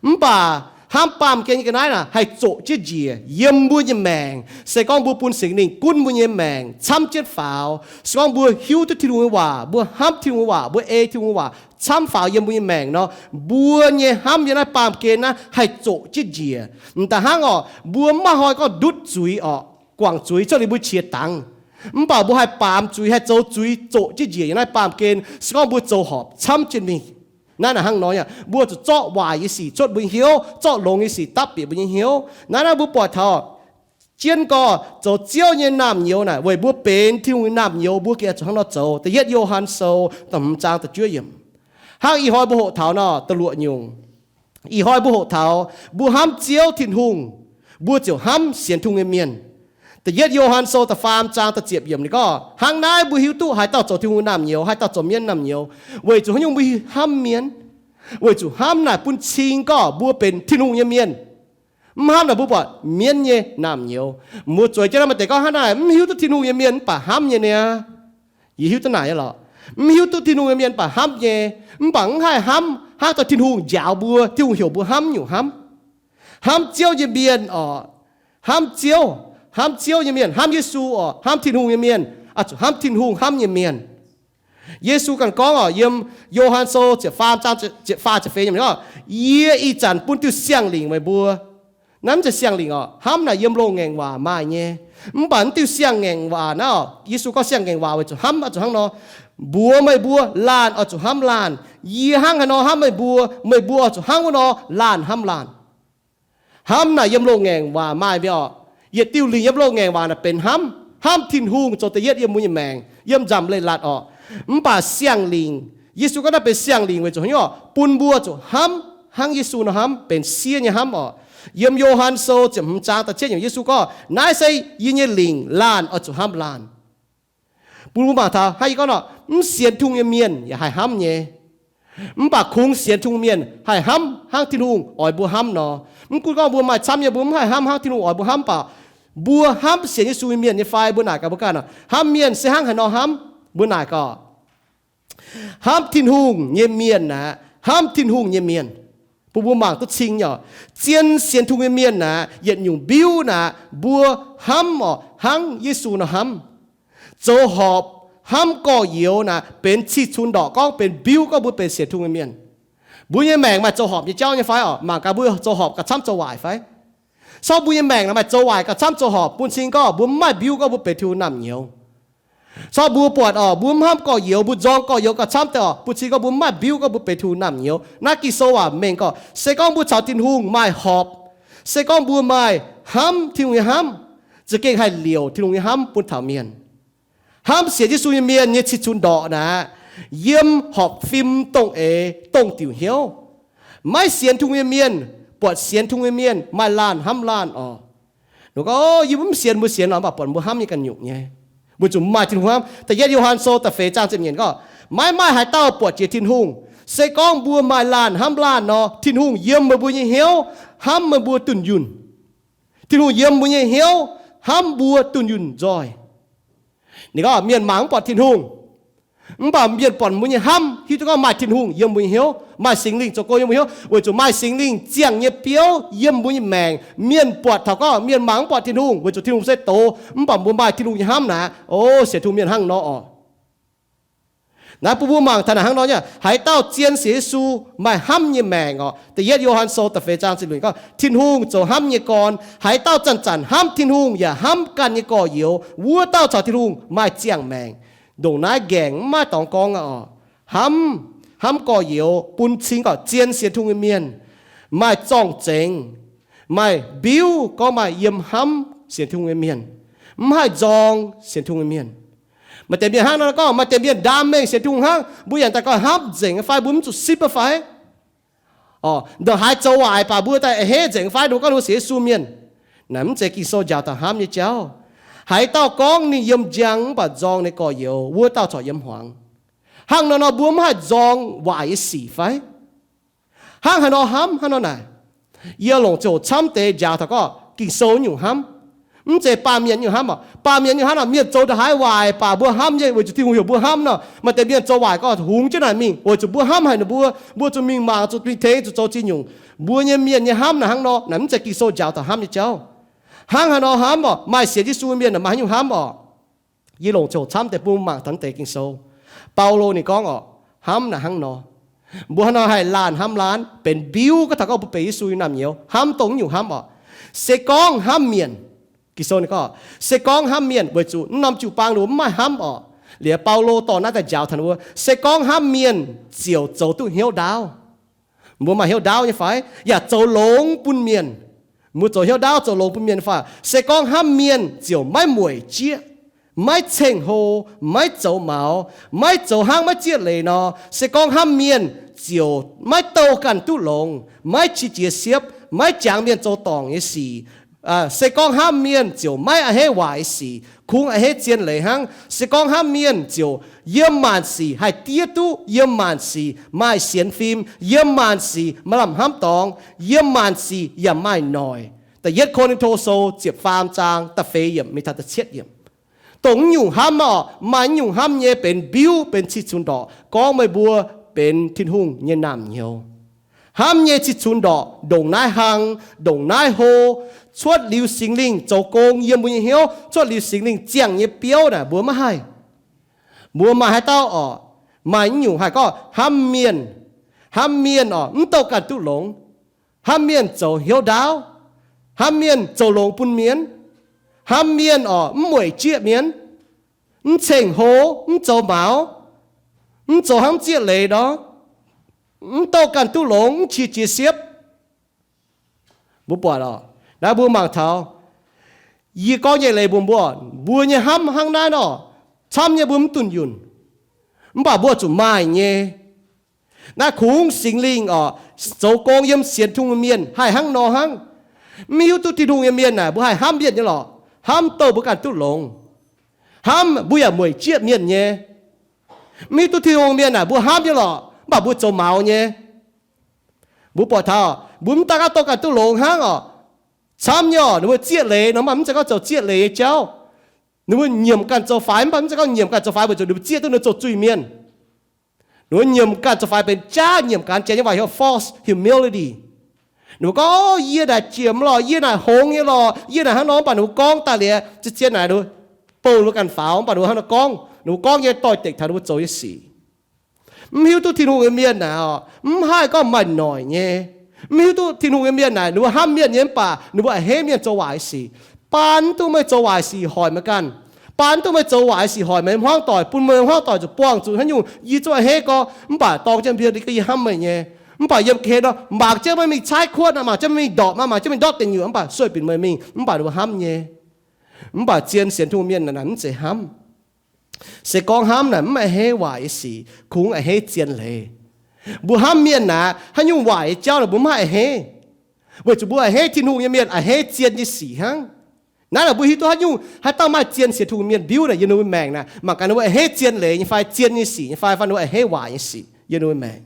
Mv baac hnamv baamh gen nyei ga'naaiv naaic haih zoqc jienv njiec yiem mbuo nyei maengc. Se gorngv mbuo bun Singx Lingh gunv mbuo nyei maengc camv jienv faaux, se gorngv mbuo hiuv duqv Tin-Hungh nyei waac, mbuo hnamv Tin-Hungh nyei waac, mbuo ei Tin-Hungh nyei waac camv faaux yiem mbuo nyei maengc nor, mbuo nyei hnamv yiem naaiv baamh gen naaiv haih zoqc jienv njiec. M'daaih hnangv orqc, mbuo mv maaih hnoi gorngv ndutv zuiz orqc, guangc zuiz cuotv liuz mbuo qiex dangx. Mv baac mbuo haih baamz zuiz, haih zoux zuiz zoqc jienv njiec yiem naaiv baamh gen. Se gorngv mbuo zoux horpc camv jienv mingh, naaiv naaic hnangv nor aqv, mbuo zuqc zorqv waaic nyei sic cuotv mbuo nyei hnyouv, zorqv longx nyei sic dapv bieqc mbuo nyei hnyouv. Naaiv naaiv mbuo buatc taux jienv gorx zoux Ziouv nyei naamh nyouz naaic, weic mbuo benx Tin-Hungh nyei naamh nyouz, mbuo gengh zuqc hnangv nor zoux. Da'yietv Yo^han Sou da'hmz zaang da'juov yiemc. Hnangv ih hnoi mbuo hoqc taux nor, da'luoqc nyungc, Ih hnoi mbuo hoqc taux mbuo hnamv Ziouv Tin-Hungh, mbuo ziouc hnamv sienx Tin-Hungh nyei mienh. Da'yietv Yo^han Sou da'faam zaang da'ziepc yiemc ninh gorngv, hnangv naaiv mbuo hiuv duqv haaix dauh zoux Tin-Hungh naamh nyouz, haaix dauh zoux mienv naamh nyouz. Weic zuqc haaix nyungc mbuo hnamv mienh? Weic zuqc hnamv naaic bun cing gorngv mbuo benx Tin-Hungh nyei mienh. Mv hnamv naaic mbuo buatc mienv nyei naamh nyouz. Mbuo zueiz jienv naaiv maaih deix gorngv hnangv naaic, mv hiuv duqv Tin-Hungh nyei mienh mv baac hnamv nyei niaa. Yie hiuv duqv naaic nyei lorqc. Mv hiuv duqv Tin-Hungh nyei mienh mv baac hnamv nyei, mv baac mv haih hnamv hnangv dorh Tin-Hungh njaaux mbuo, Tin-Hungh heuc mbuo hnamv nyungc hnamv. Hnamv Ziouv nyei mienh oc, hnamv Ziouv, hnamv Ziouv nyei mienh, hnamv Yesu oc, hnamv Tin-Hungh nyei mienh, oix zuqc hnamv Tin-Hungh hnamv nyei mienh. Yesu ganh gorngv oc, yiem Yo^han Sou ziepc faam zaang ziepc faah ziepc feix yiemc gorngv, yie ih zanc bun diuh siang-lingc meih mbuo. Naaiv mv zeiz siang-lingc oc, hnamv naaic yiem loz-ngaengc waac maaih nyei. Mv baac naaiv diuh siang-ngaengc waac naaiv oc, Yesu gorngv siang-ngaengc waac weic zuqc hnamv oix zuqc hnangv nor, mbuox meih mbuo laanh oix zuqc hnamv laanh. Yie hnangv haaix nor hnamv meih mbuo, meih mbuo oix zuqc hnangv wuov nor laanh hnamv laanh. Hnamv naaic yiem loz-ngaengc waac maaih mi'aqv oc. Yietc diuh lingc yiem loz-ngaengc waac naaic benx hnamv. Hnamv Tin-Hungh zoux da'yietv yiem mbuo nyei maengc, yiem nzamc leiz-latc oc. Mv baac siang-lingc, Yesu gorngv naaiv benx siang-lingc weic zuqc haaix nyungc oc, bun mbuo zuqc hnamv hnangv Yesu nor hnamv, benx siev nyei hnamv oc. Yiem Yo^han Sou ziepc hmz zaang da'cietv yiemc Yesu gorngv, naaiv se yie nyei lingc, laanh oix zuqc hnamv laanh. Bun mbuo mangc taux hnangv yie gorngv nor, mv sienx Tin-Hungh nyei mienh yaac haih hnamv nyei. Mv baac kungx sienx Tin-Hungh mienh haih hnamv hnangv Tin-Hungh oix mbuo hnamv nor. Mv gunv gorngv mbuo maaih camv nyei, mbuo mv haih hnamv hnangv Tin-Hungh oix mbuo hnamv, mv baac mbuo hnamv sienx Yesu nyei mienh nyei fai? Mbuo naaic gaax mbuo ganh oc, hnamv mienh se hnangv haaix nor hnamv? Mbuo naaic gaax. Hnamv Tin-Hungh nyei mienh aeqv, hnamv Tin-Hungh nyei mienh. Bun mbuo mangc duqv cing nyei oc. Zien sienx Tin-Hungh nyei mienh aeqv, yietc nyungc mbiuv naaic, mbuo hnamv oc, hnangv Yesu nor hnamv. Zoux horpc, hnamv gorx-youz naaic, benx cih cunx ndorqc gorngv benx mbiuv gorngv mbuo benx sienx Tin-Hungh nyei mienh. Mbuo nyei maengc maaih zoux horpc nyei jauv nyei fai oc? Mangc gaax mbuo zoux horpc gauh camv zoux waaic fai? Corc mbuo nyei maengc naaic maaih zoux waaic gauh camv zoux horpc, bun cing gorngv mbuo mv maaih mbiuv gorngv mbuo benx Tin-Hungh naamh nyouz. Corc mbuo buatc oc, mbuo mv hnamv gorx-youz, mbuo nzorng gorx-youz gauh camv deix oc, bun cing gorngv mbuo mv maaih mbiuv gorngv mbuo benx Tin-Hungh naamh nyouz. Naaiv Ging-Sou waac mengh gorngv, se gorngv mbuo caux Tin-Hungh maaih horpc, se gorngv mbuo maaih hnamv Tin-Hungh nyei hnamv, za'gengh haih liouc Tin-Hungh nyei hnamv bun taux mienh. Hnamv sienx Yesu nyei mienh nyei cih cunx ndorqc naaic, yiem horpc fim dongh eix dongh diuc hnyouv. Maiv sienx Tin-Hungh nyei mienh buatc sienx Tin-Hungh nyei mienh maaih laanh hnamv laanh oc. Ninh gorngv, yie mbuo mv sienx, mbuo sienx lorqc, mv baac buatc mbuo hnamv nyei ganh nyungc nyei. Weic zuqc maaih Tin-Hungh hnamv. Da'yietv Yo^han Sou da'feix zaang ziepc nyeic gorngv, maiv maaih haaix dauh buatc jiex Tin-Hungh. Se gorngv mbuo maaih laanh hnamv laanh nor, Tin-Hungh yiem meih mbuo nyei hnyouv hnamv meih mbuo dunh yunh. Tin-Hungh yiem mbuo nyei hnyouv hnamv mbuo dunh yunh nzoih. Ninh gorngv mienh mangc mv buatc Tin-Hungh, mv baac mienh buatc mbuo nyei hnamv hiuv duqv gorngv maaih Tin-Hungh yiem mbuo nyei hnyouv, maaih Singx Lingh zoux gong yiem mbuo hnyouv. Weic zuqc maaih Singx Lingh ziangh nyei biouv yiem mbuo nyei maengc, mienh buatc taux gorngv mienh mangc mv buatc Tin-Hungh weic zuqc Tin-Hungh se doz, mv baac mbuo maaih Tin-Hungh nyei hnamv naaic, o, sienx Tin-Hungh mienh hnangv nor oc. Naaiv bun mbuo mangc taux naaic hnangv nor nyei, haaix dauh zien sienx Yesu maaih hnamv nyei maengc oc. Da'yietv Yo^han Sou da'feix zaang ziepc luoqc gorngv, Tin-Hungh zoux hnamv nyei gorn. Haaix daunh zanc-zanc hnamv Tin-Hungh yaac hnamv ganh nyei gorx-youz, wuov dauh caux Tin-Hungh maaih ziangh maengc. Ndongc naaiv nqaengc mv maaih dorngx gorngv aqv oc. Hnamv, hnamv gorx-youz bun cing gorngv zien sienx Tin-Hungh nyei mienh maaih zorng-zengx, maaih mbiuv gorngv maaih yiem hnamv sienx Tin-Hungh nyei mienh, mv haih nzorng sienx Tin-Hungh nyei mienh. Maaih deix mienh hnangv nor gorngv, maaih deix mienh ndaam mengh sienx Tin-Hungh hnangv, mbuo yaac daaih gorngv hnamv nzengc fai, mbuo mv zuqc sipv fai? Oc, ndongc haaix zoux waaic baac mbuo daaih a'hneiv nzengc fai, mbuo gorngv mbuo sienx Yesu mienh. Naaiv mv zeiz Ging-Sou njaaux taux hnamv nyei jauv. Haaix dauh gorngv ninh yiem njang mv baac nzorng ninh gorx-youz, wuov dauh corc yiem hmuangx. Hnangv nor nor mbuo mv haih nzorng waaic nyei sic fai? Hnangv haaix nor hnamv hnangv nor naaic? Yie longc ziangh hoc camv deix njaaux taux gorngv Ging-Sou nyungc hnamv. Mv zeiz baamh mienh nyungc hnamv oc. Baamh mienh nyungc hnamv nor, mienh zoux ndongc haaix waaic baac mbuo hnamv nyei, weic zuqc Tin-Hungh heuc mbuo hnamv nor. Maaih deix mienh zoux waaic gorngv hungx jienv naaic mingh weic zuqc mbuo hnamv haic ninh mbuo, mbuo zuqc mingh mangc, zuqc mingh tengx, zuqc zoux ziex nyungc. Mbuo nyei mienh nyei hnamv naaic hnangv nor, naaic mv zeiz Ging-Sou njaaux taux hnamv nyei jauv. Hnangv haaix nor hnamv oc, maaih sienx Yesu mienh naaic maaih haaix nyungc hnamv oc? Yie longc ziangh hoc camv deix bun mbuo mangc taux deix Ging-Sou. Baulo ninh gorngv oc, hnamv naaic hnangv nor. Mbuo hnangv nor haih laanh hnamv laanh, benx mbiuv gorngv taux gorngv mbuo benx Yesu nyei naamh nyouz, hnamv dongh nyungc hnamv oc. Se gorngv hnamv mienh, Ging-Sou ninh gorngv, se gorngv hnamv mienh, weic zuqc mv norm jiu-baang ninh mbuo mv maaih hnamv oc. Liuz Baulo dorh naaiv daaih njaaux taux ninh mbuo, se gorngv hnamv mienh ziouc zoux duqv hnyouv ndaauv. Mbuo maaih hnyouv ndaauv nyei fai? Yaac zoux longx bun mienh. Mbuo zoux hnyouv ndaauv zoux longx bun mienh fai? Se gorngv hnamv mienh ziouc maiv mueic jieqv, maiv ceng-hlo, maiv zoux maux, maiv zoux hnangv maiv zieqv leiz nor, se gorngv hnamv mienh ziouc maiv douh ganh duqv longx, maiv qiex jiez siepv, maiv jangx mienh zoux dorngc nyei sic. Se gorngv hnamv mienh ziouc maiv a'hneiv waaic nyei sic, kungx a'hneiv zien leiz hnangv. Se gorngv hnamv mienh ziouc yiem maanc sic haih diev duqv, yiem maanc sic maaih sienx fim, yiem maanc sic maaih lamh hnamv dorngx, yiem maanc sic yaac maaih noic. Da'yietv Ko^lin^to Sou ziepc faam zaang da'feix yiemc mingh taux da'cietv yiemc. Dongh mv nyungc hnamv oc, maaih mv nyungc hnamv nyei benx mbiuv, benx cih cunx ndorqc gorngv meih mbuo benx Tin-Hungh nyei naamh nyouz. Hnamv nyei cih cunx ndorqc ndongc naaiv hlang, ndongc naaiv hlo, cuotv liuz Singx Lingh zoux gong yiem mbuo nyei hnyouv, cuotv liuz Singx Lingh ziangh nyei biouv naaic mbuo maiv haih. Mbuo maaih haaix dauh oc, maaih mv nyungc haih gorngv hnamv mienh, hnamv mienh oc mv douh ganh duqv longx, hnamv mienh zoux hnyouv ndaauv, hnamv mienh zoux longx bun mienh, hnamv mienh oc mv mueic jieqv mienh, mv ceng-hlo, mv zoux maux, mv zoux hnangv zieqv leiz nor, mv douh ganh duqv longx, mv qiex jiez siepv. Mbuo buatc oc, naaiv mbuo mangc taux, yie gorngv nyei leiz mbuox mbuo, mbuo nyei hnamv hnangv naaiv nor, camv nyei mbuo mv dunh yunh, mv baac mbuo zuqc maaih nyei. Naaiv kungx Singx Lingh oc zoux gong yiem sienx Tin-Hungh mienh haih hnangv nor hnangv. Mv hiuv duqv Tin-Hungh nyei mienh naaic mbuo haih hnamv mienh nyei lorqc, hnamv douh mbuo ganh duqv longx, hnamv mbuo yaac mueic jieqv mienh nyei. Mv hiuv duqv Tin-Hungh mienh naaic mbuo hnamv nyei lorqc, mv baac mbuo zoux maux nyei. Mbuo buatc taux mbuo mv daan gaax douh ganh duqv longx hnangv oc, camv nyei oc, ninh mbuo zieqv leiz nor mv baac mv zeiz gorngv zoux zieqv leiz nyei jauv. Ninh mbuo nyiemc ganh zoux faix mv baac mv zeiz gorngv nyiemc ganh zoux faix weic zuqc ninh mbuo zieqv duqv ninh zoux zuiz-mienh. Ninh mbuo nyiemc ganh zoux faix benx jaav nyiemc ganh, janx nyei waac heuc false humility. Ninh mbuo gorngv, Yie naaic jiemx lorqc, yie naaic hngongx nyei lorqc, yie naaic hnangv nor, mv baac ninh mbuo gorngv daaih liuz, zien-zien naaic ninh mbuo bouh ninh mbuo ganh faaux, mv baac ninh mbuo hnangv nor gorngv, ninh mbuo gorngv nyei doix-dekc taux ninh mbuo zoux nyei sic. Mv hiuv duqv Tin-Hungh nyei mienh naaic oc, mv haih gorngv maaih noic nyei. Mv hiuv duqv Tin-Hungh nyei mienh naaic ninh mbuo hnamv mienh nyei mv baac ninh mbuo a'hneiv mienh zoux waaic sic. Baan duqv meih zoux waaic sic hoic meih ganh. Baan duqv meih zoux waaic sic hoic meih hmuangv doic, bun meih hmuangv doic zuqc buangh zuqc haaix nyungc, yie zungv a'hneiv gorx, mv baac dorng jienv mbuo yie hnamv meih nyei. Mv baac yiem ga'hlen nor mangc jienv meih mingh caaiv kuotv, mangc jienv meih mingh ndorpc, mangc jienv meih ndortv deic nyuoqc, mv baac sueih binc meih mingh, mv baac ninh mbuo hnamv nyei. Mv baac zien sienx Tin-Hungh mienh naaic mv zeiz hnamv. Se gorngv hnamv naaic mv a'hneiv waaic nyei sic, kungx a'hneiv zien leiz. Mbuo hnamv mienh naaic haaix nyungc waaic nyei jauv naaic mbuo mv haih a'hneiv, weic zuqc mbuo a'hneiv Tin-Hungh nyei mienh a'hneiv zien nyei sic hnangv. Naaiv naaic mbuo hiuv duqv haaix nyungc, haaix dauh maaih zien sienx Tin-Hungh mienh mbiuv naaic yiem ninh mbuo maengc naaic, mangc gaax ninh mbuo a'hneiv zien leiz nyei fai, zien nyei sic nyei fai, fai ninh mbuo a'hneiv waaic nyei sic yiem ninh mbuo maengc.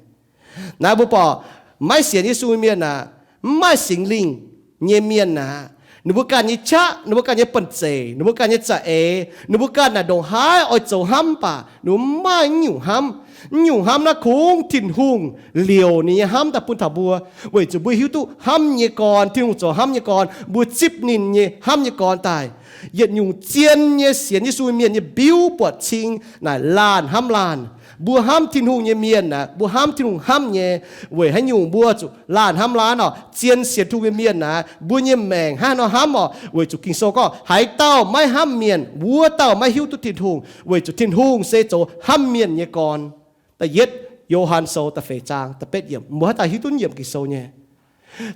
Naaiv mbuo buatc maiv sienx Yesu nyei mienh aah, mv maaih Singx Lingh nyei mienh aah, ninh mbuo ganh nyei qaqv, ninh mbuo ganh nyei banh zeic, ninh mbuo ganh nyei za'eix, ninh mbuo ganh naaic ndongc haaix oix zoux hnamv mv baac ninh mbuo mv maaih mv nyungc hnamv. Mv nyungc hnamv naaiv kungx Tin-Hungh liouc ninh nyei hnamv daaih bun taux mbuo, weic zuqc mbuo hiuv duqv hnamv nyei gorn, Tin-Hungh zoux hnamv nyei gorn, mbuo zipv ninh nyei hnamv nyei gorn daaih. Yietc nyungc zien nyei sienx Yesu mienh nyei mbiuv buatc cing naaic laanh hnamv laanh. Mbuo hnamv Tin-Hungh nyei mienh aah, mbuo hnamv Tin-Hungh hnamv nyei. Weic haaix nyungc mbuo zuqc laanh hnamv laanh oc? Zien sienx Tin-Hungh nyei mienh aah, mbuo nyei maengc hnangv haaix nor hnamv oc? Weic zuqc Ging-Sou gorngv, haaix dauh maiv hnamv mienh, wuov dauh maiv hiuv duqv Tin-Hungh, weic zuqc Tin-Hungh se zoux hnamv mienh nyei gorn. Da'yietv Yo^han Sou da'feix zaang da'betv yiemc. Mbuo haaix dauh hiuv duqv yiemc Ging-Sou nyei?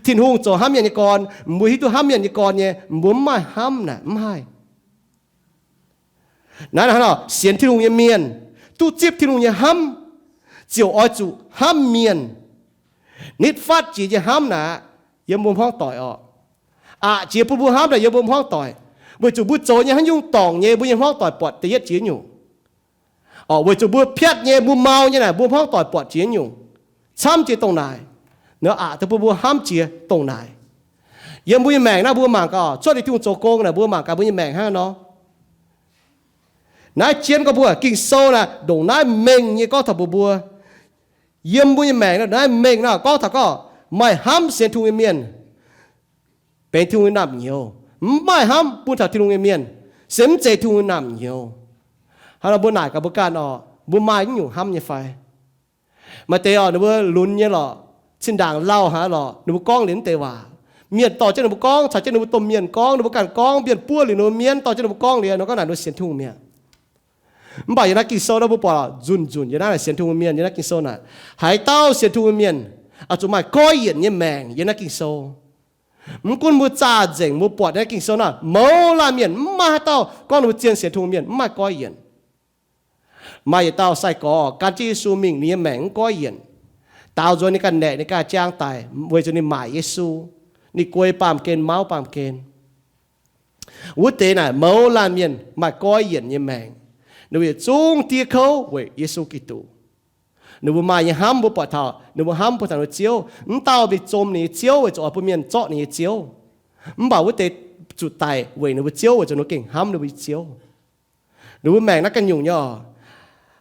Tin-Hungh zoux hnamv mienh nyei gorn. Mbuo hiuv duqv hnamv mienh nyei gorn nyei, mbuo mv maaih hnamv naaic, mv haih. Naaiv hnangv nor, sienx Tin-Hungh nyei mienh duqv zipv Tin-Hungh nyei hnamv, ziouc oix zuqc hnamv mienh. Nitv fatv jiex nyei hnamv naaic, yiem mbuo hmuangv doic oc. Aqc jiex bun mbuo hnamv naaic yiem mbuo hmuangv doic, weic zuqc mbuo zoux nyei haaix nyungc dorngc nyei mbuo nyei hmuangv doic buatc da'yietv jiex nyungc. Oc, weic zuqc mbuo piatv nyei, mbuo mau nyei naaic mbuo hmuangv doic buatc jiex nyungc. Camv jiex dongh naaic. Naaiv aqc duqv bun mbuo hnamv jiex dongh naaic. Yiem mbuo nyei maengc naaiv mbuo mangc gaax, cuotv liuz Tin-Hungh zoux gong naaic mbuo mangc gaax mbuo nyei maengc hnangv haaix nor. Naaiv jienv gorngv mbuo Ging-Sou naaic ndongc naaiv mengh nyei gorngv taux mbuox mbuo, yiem mbuo nyei maengc naaiv mengh naaic gorngv taux gorngv maaih hnamv sienx Tin-Hungh nyei mienh benx Tin-Hungh nyei naamh nyouz. Mv maaih hnamv bun taux Tin-Hungh nyei mienh se mv zeiz Tin-Hungh nyei naamh nyouz. Hnangv nor mbuo naaic gaax mbuo ganh oc, mbuo maaih naaiv nyungc hnamv nyei fai? Maaih deix oc, ninh mbuo lunx nyei lorqc, zinh ndaangc lauh haic lorqc, ninh mbuo gorngv liuz mv deix waac. Mienh dorh jienv ninh mbuo gorngv, caux jienv ninh mbuo domh mienh gorngv, ninh mbuo ganh gorngv, mienh buov liuz ninh mbuo mienv dorh jienv ninh mbuo gorngv liuz, ninh gorngv naaic ninh mbuo sienx Tin-Hungh mi'aqv. Mv baac yiem naaiv Ging-Sou naaiv mbuo buatc nzunc nzunc yiem naaiv sienx Tin-Hungh mienh yiem naaiv Ging-Sou naaic, haaix dauh sienx Tin-Hungh mienh oix zuqc maaih goiv yienc nyei maengc yiem naaiv Ging-Sou. Mv gunv mbuo zaah nzengc mbuo buatc naaiv Ging-Sou naaic, mouz laanh mienh mv maaih haaix dauh gorngv ninh mbuo zien sienx Tin-Hungh mienh mv maaih goiv yienc. Maaih yietc dauh sai-gorx gan jienv Yesu mingh, ninh nyei maengc mv goiv yienc. daaux nzuonx ninh ganh naeqc ninh ganh jang daic weic zuqc ninh maaic Yesu. Ninh guei baamh gen, mauv baamh gen. Wuov deix naaic mouz laanh mienh maaih goiv yienc nyei maengc. Ninh mbuo yietc zungv diev kouv weic Yesu Giduc. Ninh mbuo maaih nyei hnamv mbuo buatc taux, ninh mbuo hnamv buatc taux ninh mbuo Ziouv. Mv dauh mingh zom ninh nyei ziouv weic zuqc oix bun mienh zorqv ninh nyei ziouv. Mv baac wuov deix zuqc daic weic ninh mbuo Ziouv weic zuqc ninh mbuo gengh hnamv ninh mbuo nyei Ziouv. Ninh mbuo maengc naaiv ganh nyungc nyei oc.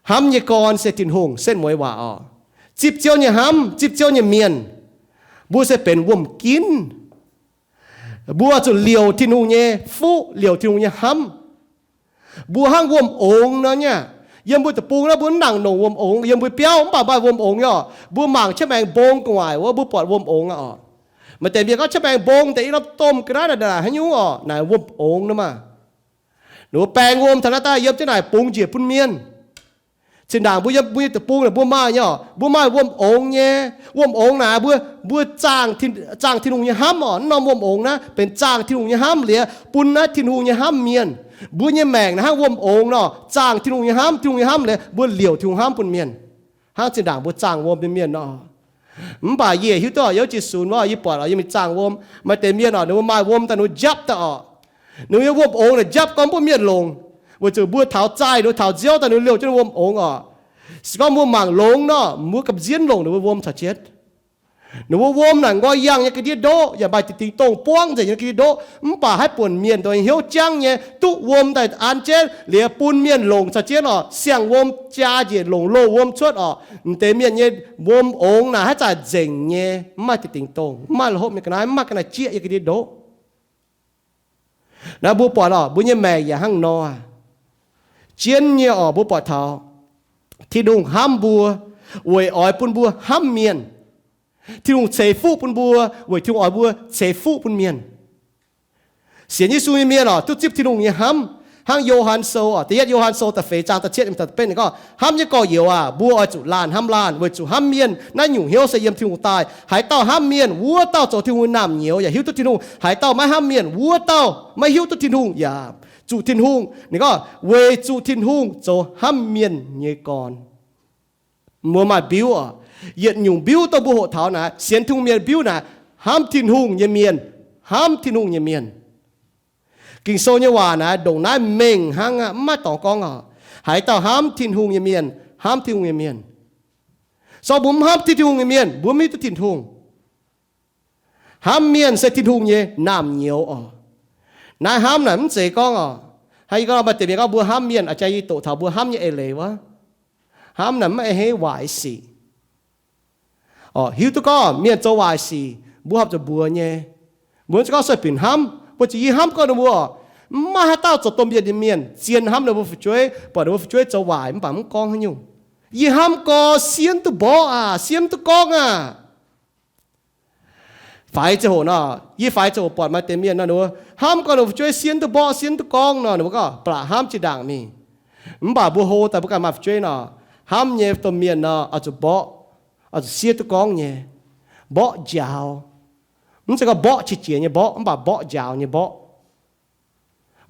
Hnamv nyei gorn se Tin-Hungh, setv mueiz waac oc. Zipv Ziouv nyei hnamv, zipv Ziouv nyei mienh, mbuo se benx wuom-ginv. Mbuo zuqc liouc Tin-Hungh nyei fuqv, liouc Tin-Hungh nyei hnamv. Mbuo hnangv wuom-ongx nor nyei. Yiem mbuo deic-bung naaiv mbuo mv nangc nongc wuom-ongx, yiem mbuo biauv mv baac maaih wuom-ongx nyei oc. Mbuo mangc qaqv maengx mbong gu'nguaaic wuov, mbuo buatc wuom-ongx aqv oc. Maaih deix mienh gorngv qaqv maengx mbong deix i norm domh ga'naaiv naaic haaix nyungc oc, naaic wuom-ongx nor maah. Ninh mbuo baeng wuom taux naaiv daaih yiem jienv naaic bungx njiec bun mienh. Zinh ndaangc mbuo yiem mbuo nyei deic-bung naaic mbuo maaih nyei oc, mbuo maaih wuom-ongx nyei. Wuom-ongx naaic mbuo, mbuo zaangh Tin-Hungh nyei hnamv oc. Naaiv norm wuom-ongx naaiv benx zaangh Tin-Hungh nyei hnamv liuz bun naaiv Tin-Hungh nyei hnamv mienh. Mbuo nyei maengc naaic hnangv wuom-ongx nor, zaangh Tin-Hungh nyei hnamv, Tin-Hungh nyei hnamv liuz mbuo liouc Tin-Hungh hnamv bun mienh. Hnangv zinh ndaangc mbuo zaangh wuom nyei mienh nor. Mv baac yie hiuv duqv yiem Jiesu wuov, yie buatc yie mingh zaangh wuom, maaih deix mienh oc, ninh mbuo maaih wuom daaih ninh mbuo njapv daaih oc. Ninh mbuo nyei wuom-ongx naaic njapv gorngv mbuo mienh longc, weic zuqc mbuo taux zaih, ninh mbuo taux nziouv daaih ninh mbuo liouh jienv wuom-ongx oc. Se gorngv mbuo mangc longx nor, mbuo gamh nziev longc ninh mbuo wuom caux jienv. Ninh mbuo wuom naaic nqoi yangh nyei ga'ndiev ndoqv, yaac maaih dingc dingc dongh buangv nzengc nyei ga'ndiev ndoqv. Mv baac haaix buonc mienh dongh hnyouv jangv nyei duqv wuom daaih an jienv liuz bun mienh longc caux jienv oc, siang-wuom jaa njiec longc loz-wuom cuotv oc. M'deix mienh nyei wuom-ongx naaic haaix zanc nzengc nyei, mv maaih dingc dingc dongh, mv maaih la'hopv nyei ga'naaiv, mv maaih ga'naaiv jieqv nyei ga'ndiev ndoqv. Naaiv mbuo buatc oc, mbuo nyei maengc yaac hnangv nor. Jienv nyei oc, mbuo buatc taux Tin-Hungh hnamv mbuo weic oix bun mbuo hnamv mienh. Tin-Hungh ceix fuqv bun mbuo weic Tin-Hungh oix mbuo ceix fuqv bun mienh. Sienx Yesu nyei mienh oc, duqv zipv Tin-Hungh nyei hnamv. Hnangv Yo^han Sou oc, da'yietv Yo^han Sou da'feix zaang da'cietv da'betv ninh gorngv, hnamv nyei gorx-youz aac, mbuo oix zuqc laanh hnamv laanh, weic zuqc hnamv mienh naaiv nyungc hnyouv se yiem Tin-Hungh daaih. Haaix dauh hnamv mienh, wuov dauh zoux Tin-Hungh nyei naamh nyouz yaac hiuv duqv Tin-Hungh. Haaix dauh maiv hnamv mienh, wuov dauh maiv hiuv duqv Tin-Hungh yaac zuqc Tin-Hungh. Ninh gorngv, weic zuqc Tin-Hungh zoux hnamv mienh nyei gorn. Mbuo maaih mbiuv oc. Yietc nyungc mbiuv dongh mbuo hoqc taux naaic, sienx Tin-Hungh mienh mbiuv naaic, hnamv Tin-Hungh nyei mienh, hnamv Tin-Hungh nyei mienh. Ging-Sou nyei waac naaic ndongc naaiv mengh hnangv aqv, mv maaih dorngx gorngv oc. Haaix dauh hnamv Tin-Hungh nyei mienh, hnamv Tin-Hungh nyei mienh. So mbuo mv hnamv Tin-Hungh nyei mienh, mbuo mv hiuv duqv Tin-Hungh. Hnamv mienh se Tin-Hungh nyei naamh nyouz oc. Naaiv hnamv naaic mv zeiz gorngv oc, hnangv yie gorngv maaih deix mienh gorngv mbuo hnamv mienh, a'jang yie doqc taux mbuo hnamv nyei eix leiz wuov. Hnamv naaic mv a'hneiv waaic sic oc. Hiuv duqv gorngv mienh zoux waaic sic, mbuo horpc zuqc mbuox nyei. Mbuo mv zeiz gorngv sueih binc hnamv, mbuo zuqc yie hnamv gorngv ninh mbuo oc. Mv maaih haaix dauh zoux domh mienh nyei mienh zien hnamv ninh mbuo fu'jueiv, buatc ninh mbuo fu'jueiv zoux waaic mv baac mv gorngv haaix nyungc. Yie hnamv gorx, sienv duqv mborqv aac, sienv duqv gorngv aac. Faix ziangh hoc nor, yie faix ziangh hoc buatc maaih deix mienh nor, ninh mbuo hnamv gorngv ninh fu'jueiv sienv duqv mborqv, sienv duqv gorngv nor, ninh mbuo gorngv blatc hnamv zinh ndaangc mingh. Mv baac mbuo hlo daaih mbuo ganh maaih fu'jueiv nor, hnamv nyei domh mienh nor, oix zuqc mborqv, oix zuqc sienv duqv gorngv nyei, mborqv njaaux. Mv zeiz gorngv mborqv qiex jiez nyei mborqv, mv baac mborqv njaaux nyei mborqv.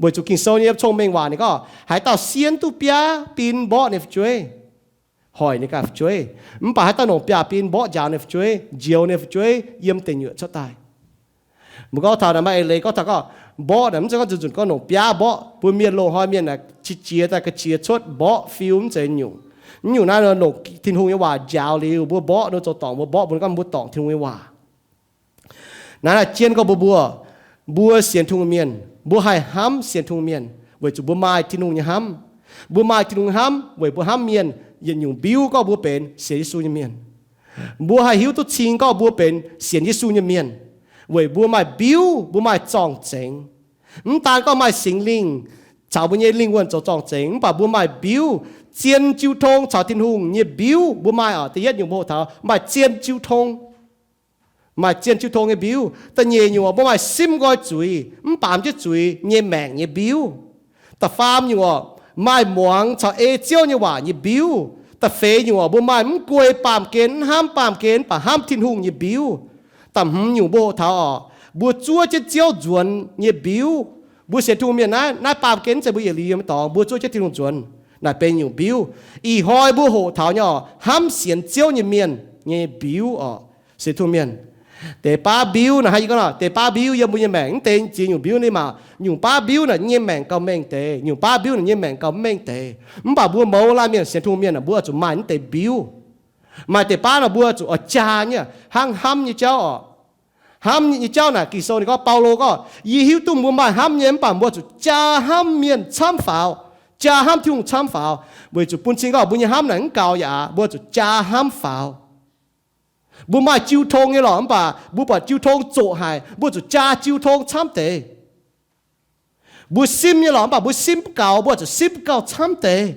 Weic zuqc Ging-Sou nyei yiem Cong-Mengh Waac ninh gorngv, haaix dauh sienv duqv biaav bin mborqv ninh fu'jueiv, hoic ninh ganh fu'jueiv. Mv baac haaix dauh longc biaav bin mborqv njaaux ninh fu'jueiv, njoux ninh fu'jueiv yiem deic nyuoqc cuotv daaih. Mbuo gorngv taux naaic maaih eix leiz gorngv taux gorngv mborqv naaic mv zeiz gorngv nzunc nzunc gorngv longc biaav mborqv. Mbuo mienh loz-hnoi mienh naaic qiex jiez daaih ga'qiex cuotv mborqv fiu mv zeiz nyungc. Mv nyungc naaiv longc Tin-Hungh nyei waac njaaux liuz, mbuo mborqv ninh zoux dorngc, mbuo mborqv mbuo gorngv mbuo dorngc Tin-Hungh nyei waac. Naaiv naaic jien gorngv mbuo, mbuo, mbuo sienx Tin-Hungh mienh, mbuo haih hnamv sienx Tin-Hungh mienh weic zuqc mbuo maaih Tin-Hungh nyei hnamv. Mbuo maaih Tin-Hungh nyei hnamv weic mbuo hnamv mienh. Yietc nyungc mbiuv gorngv mbuo benx sienx Yesu nyei mienh. Mbuo haih hiuv duqv cing gorngv mbuo benx sienx Yesu nyei mienh weic mbuo maaih mbiuv, mbuo maaih zorng-zengx. Mv daan gorngv maaih Singx Lingh caux mbuo nyei lingh wuonh zoux zorng-zengx, mv baac mbuo maaih mbiuv, zien jiu tong caux Tin-Hungh nyei mbiuv mbuo maaih oc. Da'yietv nyungc mbuo hoqc taux maaih zien jiu tong, maaih zien jiu tong nyei mbiuv. Da'nyeic nyungc oc, mbuo maaih simv nqoi zuiz, mv baamz jienv zuiz nyei maengc nyei mbiuv. Da'faam nyungc oc, maaih muangx caux ei Ziouv nyei waac nyei mbiuv. Da'feix nyungc oc, mbuo maaih mv guei baamh gen, mv hnamv baamh gen, mv baac hnamv Tin-Hungh nyei mbiuv. Da'hmz nyungc mbuo hoqc taux oc, mbuo zuov jienv Ziouv nzuonx nyei mbiuv. Mbuo sienx Tin-Hungh mienh naaiv, naaiv baamh gen mv zeiz mbuo yietc liuz yiem dorngx, mbuo zuov jienv Tin-Hungh nzuonx. Naaic benx nyungc mbiuv. Ih hnoi mbuo hoqc taux nyei oc, hnamv sienx Ziouv nyei mienh nyei mbiuv orqc. Sienx Tin-Hungh mienh, deix baav mbiuv naaic, hnangv yie gorngv nor, deix baav mbiuv yiem mbuo nyei maengc, mv deix ziex nyungc mbiuv ni maah. Nyungc baav mbiuv naaic nyei maengc gauh mengh deix, nyungc baav mbiuv naaic nyei maengc gauh mv mengh deix. Mv baac mbuo mouz laanh mienh, sienx Tin-Hungh mienh aah, mbuo oix zuqc maaih mv deix mbiuv. Maaih deix baav naaic mbuo zuqc oix jaa nyei, hnangv hnamv nyei jauv orqc. Hnamv nyei jauv naaic, Ging-Sou ninh gorngv, Baulo gorngv, yie hiuv duqv mbuo maaih hnamv nyei, mv baac mbuo zuqc jaa hnamv mienh camv faaux, jaa hnamv Tin-Hungh camv faaux. Weic zuqc bun cing gorngv mbuo nyei hnamv naaic mv gaux yaac, mbuo zuqc jaa hnamv faaux. Mbuo maaih jiu tong nyei lorqc, mv baac mbuo buatc jiu tong zoqc haic, mbuo zuqc jaa jiu tong camv deix. Mbuo simv nyei lorqc, mv baac mbuo simv mv gaux, mbuo zuqc simv gauh camv deix.